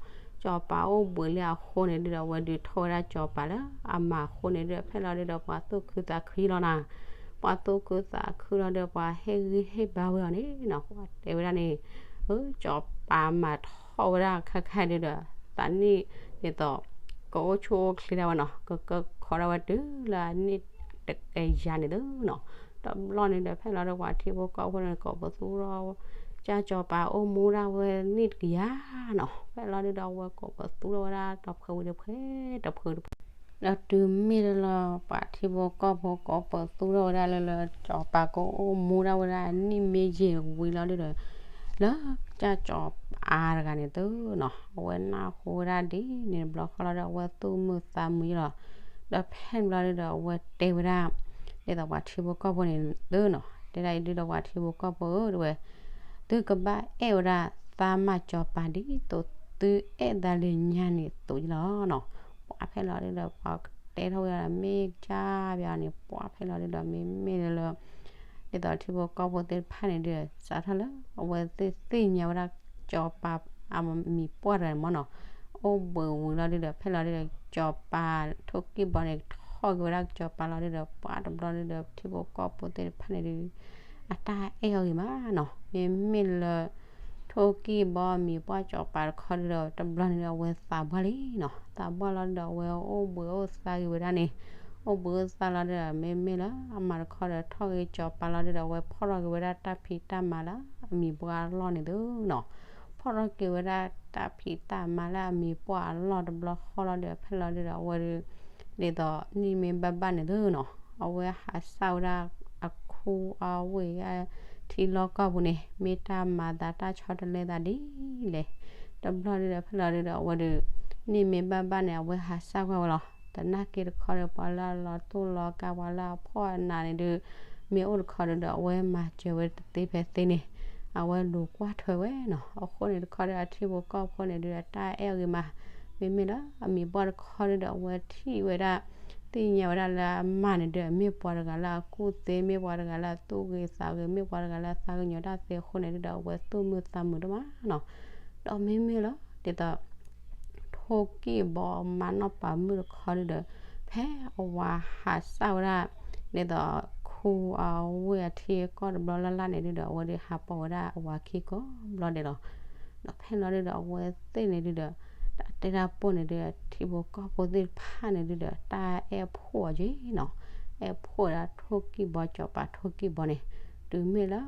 ကၠီၤပၤအိၣ်ဘှံးလံအဃိန့ၣ်ဒုဒီး အဝဲဒုးထီၣ်ဝဲဒၣ်ကၠီၤပၤလၢအမၤအဃိန့ၣ်ဒုဒီး ဖဲလီၤဒုဒီး ပှၤသူၣ်ခုသးခုယလီၤနီၤ, ပှၤသူၣ်ခုသးခုလီၤဒီး ပှၤဟ့ၣ်ဂံၢ်ဟ့ၣ်ဘါဝဲအီၤန့ၣ်နီၤ, ပှၤတဲဝဲဒၣ်န့ၣ်, အၢ ကၠီၤပၤမၤထီၣ်ဝဲဒၣ်ခါခါဒုဒီး သးနံၣ်ဒ်သိး ကအိၣ်ဆူၣ်အိၣ်ချ့ဒၣ်ဝဲနီၤ, ကကခီဒၣ်ဝဲတုၤလၢအနံၣ်တကယၤန့ၣ်သုနီၤ, တဘျီန့ၣ်ဒီး ဖဲလီၤဒီးပှၤထံဖိကီၢ်ဖိန့ၣ် ကိးပသူထီၣ် ကၠီၤပၤအိၣ်မူဒၣ်ဝဲနံၣ်တကယၤနီၤ, ဖဲလီၤဒုဒီး အဝဲကိးပသူထီၣ်ဝဲဒၣ်တဖုဝံၤတဖု တဖုတဖု ဒီးတုၤမ့ၢ်လၢလၢ ပှၤထံဖိကီၢ်ဖိကိးပသူထီၣ်ဝဲဒၣ်လၢလၢကၠီၤပၤကအိၣ်မူဒၣ်ဝဲဒၣ်နံၣ်မ့ၢ်ယံာ်ဝံၤလီၤဒုဒီး လၢကၠီၤပၤတဂၤန့ၣ်သုနီၤ, အဝဲနၢ်ဟူဝဲဒၣ်ဒ်န့ၣ်တဘျီဃီလီၤဒီး အဝဲသူၣ်မုာ်သးမုာ်ယလီၤ, ဒီးဖဲန့ၣ်ဘျီဒုဒီး အဝဲတဲဝဲဒၣ် ဒ်သိးပှၤထံဖိကီၢ်ဖိန့ၣ်သုနီၤ, တဲဒၣ်အံၤဒုဒီး ပှၤထံဖိကီၢ်ဖိဧၢ တဲဝဲ သုကဘၣ်အဲၣ်ဝဲဒၣ်သးမၤကၠီၤပၤဒ်သိးသုအဲၣ်သးလၢညါန့ၣ်သိးယလီၤနီၤ, ပှၤဖဲလီၤဒုဒီး ပှၤတဲထီၣ်ဝဲဒၣ်မ့ၢ်ကၢ်ဘၣ်အီၤန့ၣ် ပှၤဖဲလီၤဒုဒီး မ့မ့ၢ်လၢလၢ ဒ်သိးထံဖိကီၢ်ဖိသ့ၣ်တဖၣ်န့ၣ်ဒုဒီး စးထီၣ်လၢ အဝဲသ့ၣ်သ့ၣ်ညါဝဲဒၣ်ကၠီၤပၤအမံၤပှၢ်တဂၤန့ၣ်မ့ၢ်နီၤ, အိၣ်ဘှံးဝံၤလီၤဒုဒီး ဖဲလီၤဒုဒီး ကၠီၤပၤထိၣ်ကံၢ်ဘီန့ၣ် ထီၣ်က့ၤဝဲဒၣ်ကၠီၤပၤလီၤဒုဒီး ပှၤတဘျီဒုဒီး ထံဖိကီၢ်ဖိသ့ၣ်တဖၣ်န့ၣ်ဒု အတၢ်အဲၣ်အီၤဂ့ၤမးနီၤ, မ့မ့ၢ်လၢ ထိၣ်ကံၢ်ဘီအမံၤပှၢ်ကၠီၤပၤတခီဒုဒီး တဘျီန့ၣ်ဒီး အဝဲသးပှၢ်လံနီၤ, သးပှၢ်လီၤဒုဒီး အဝဲအိၣ်ဘှံးအိၣ်သါဂ့ၤဝဲဒၣ်န့ၣ်, အိၣ်ဘှံးအိၣ်သါလီၤဒုဒီး မ့မ့ၢ်လၢအမၤတခီဒီး ထီၣ်က့ၤကၠီၤပၤလီၤဒုဒီး အဝဲဖီၣ်ထီၣ်က့ၤဝဲဒၣ်တၢ်ဖံးတၢ်မၤလၢအမံၤပှၢ်အလီၢ်န့ၣ်သုနီၤ, ဖီၣ်ထီၣ်က့ၤဝဲဒၣ်တၢ်ဖံးတၢ်မၤလၢအမံၤပှၢ်အလီၢ်တဘျီဃီလီၤဒုဒီး ဖဲလီၤဒုဒီး အဝဲဒု ဒ်သိးနံၣ်မ့ၢ်ဘၣ်ဘၣ်န့ၣ်သုနီၤ, အဝဲဟးစၢ်ဝဲဒၣ်အခူအဝ့ၢ် ထံလီၢ်ကီၢ်ပူၤန့ၣ် မ့ၢ်တၢ်မၤသးတၢ်ဆီတလဲသးဒ်လဲၣ်, တဘျီဒုဒီး ဖဲလီၤဒုဒီး အဝဲဒု နံၣ်မ့ၢ်ဘၣ်ဘၣ်န့ၣ် အဝဲဟးစၢ်ကွၢ်ဝဲလီၤ, သနာ်က့တခီဒီး ပှၤလၢအလီၤတူၢ်လီၤကာ် ပှၤလၢအဖှီၣ်အနးန့ၣ်ဒု မ့ၢ်အိၣ်တခီဒုဒီး အဝဲမၤစၢၤဝဲတသ့ဖဲသ့န့ၣ်, အဝဲလူၤကွၢ်ထွဲဝဲနီၤ, အဃိန့ၣ်တခီဒီး အထံဖိကီၢ်ဖိန့ၣ်ဒုဒီး တၢ်အဲၣ်အီၤဂ့ၤမး, မ့မ့ၢ်လၢအမံၤပှၢ်တခီဒုဒီး အဝဲထံၣ်ဝဲဒၣ် သ့ၣ်ညါဝဲဒၣ်လၢအမါန့ၣ်ဒုဒီး မ့ၢ်ပှၤတဂၤလၢအကူၣ်သ့, မ့ၢ်ပှၤတဂၤလၢအသူၣ်ဂ့ၤသးဂ့ၤ, မ့ၢ်ပှၤတဂၤလၢအသးကညီၤတၢ်သ့အဃိန့ၣ်ဒုဒီး အဝဲသူၣ်မုာ်သးမုာ်ဒိၣ်မးနီၤ, ဒီးမ့မ့ၢ်လၢ ဒ်သိး ထိၣ်ကံၢ်ဘီမါနီၢ်ပၤမုၣ်တခီဒုဒီး ဖဲအဝၤဟးစၢ်ဝဲဒၣ် ဒ်သိး ခူအဝ့ၢ်အထံအကီၢ်တဘျီလၢ်လၢ်န့ၣ်ဒုဒီး အဝဲဒုးဟးပိာ်ဝဲဒၣ်အဝၤခံကိးဘျီဒဲးလီၤ. ဒီးဖဲလီၤဒုဒီး အဝဲသ့ၣ်န့ၣ်ဒုဒီး တၢ်တဲတၢ်ပိၢ်န့ၣ်ဒုဒီး ထံဖိကီၢ်ဖိသ့ၣ်တဖၣ်န့ၣ်ဒုဒီး တၢ်အဲၣ်ဖှိၣ်အီၤက့နီၤ, အဲၣ်ဖှိၣ်ဝဲဒၣ်ထိၣ်ကံၢ်ဘီ ကၠီၤပၤထိၣ်ကံၢ်ဘီန့ၣ်, တုၤမ့ၢ်လၢ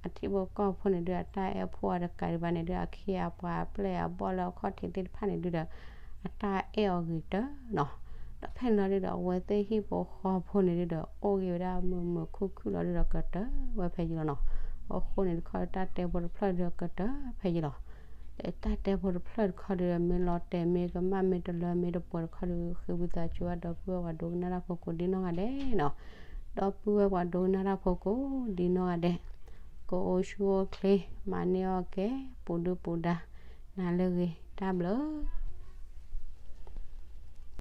အထံဖိကီၢ်ဖိန့ၣ်ဒုဒီး အတၢ်အဲၣ်ဖှိၣ်အီၤတကးဒံးဘၣ်န့ၣ်ဒုဒီး အခ့အပှၤအပျဲၢ်အဘီၣ်လၢအခီၣ်ထံးသ့ၣ်တဖၣ်န့ၣ်ဒုဒီး အတၢ်အဲၣ်အီၤဂ့ၤတၢၢ်နီၤ. ဒီးဖဲန့ၣ်လီၤဒုဒီး အဝဲသ့ၣ်ဟံၣ်ဖိဃီဖိန့ၣ်ဒုဒီး အိၣ်ဂ့ၤဝဲဒၣ်မုာ်မုာ်ခုၣ်ခုၣ်လီၤဒုဒီး ကတၢၢ်ဝဲဖဲယံၤလီၤနီၤ. အဃိန့ၣ်တခီ တၢ်တဲဖိတဖျၢၣ်ဒုဒီး ကတၢၢ်ဖဲယံၤလီၤ. ဒီးတၢ်တဲဖိတဖျၢၣ်တခီဒုဒီး မ့ၢ်လီၤတဲာ်မ့ၢ်ကမၣ်မ့ၢ်တလၢမ့ၢ်တပှဲၤတခီဒု ဃ့ဝံသးစူၤဘၣ်ဒီပုၢ်ဝဲၢ်ပှၤဒိကနၣ်တၢ်ဖိကိးဒ်နီၢ်ဂၤဒဲးနီၤ. ဒီပုၢ်ဝဲၢ်ပှၤဒိကနၣ်တၢ်ဖိကိးဒ်နီၢ်ဂၤဒဲး, ကအိၣ်ဆူၣ်အိၣ်ချ့ မၤန့ၢ်အီၣ်ကဲ ပူၤဒုပူၤဒါ နၤလၢအဂ့ၤ တၢ်ဘျုး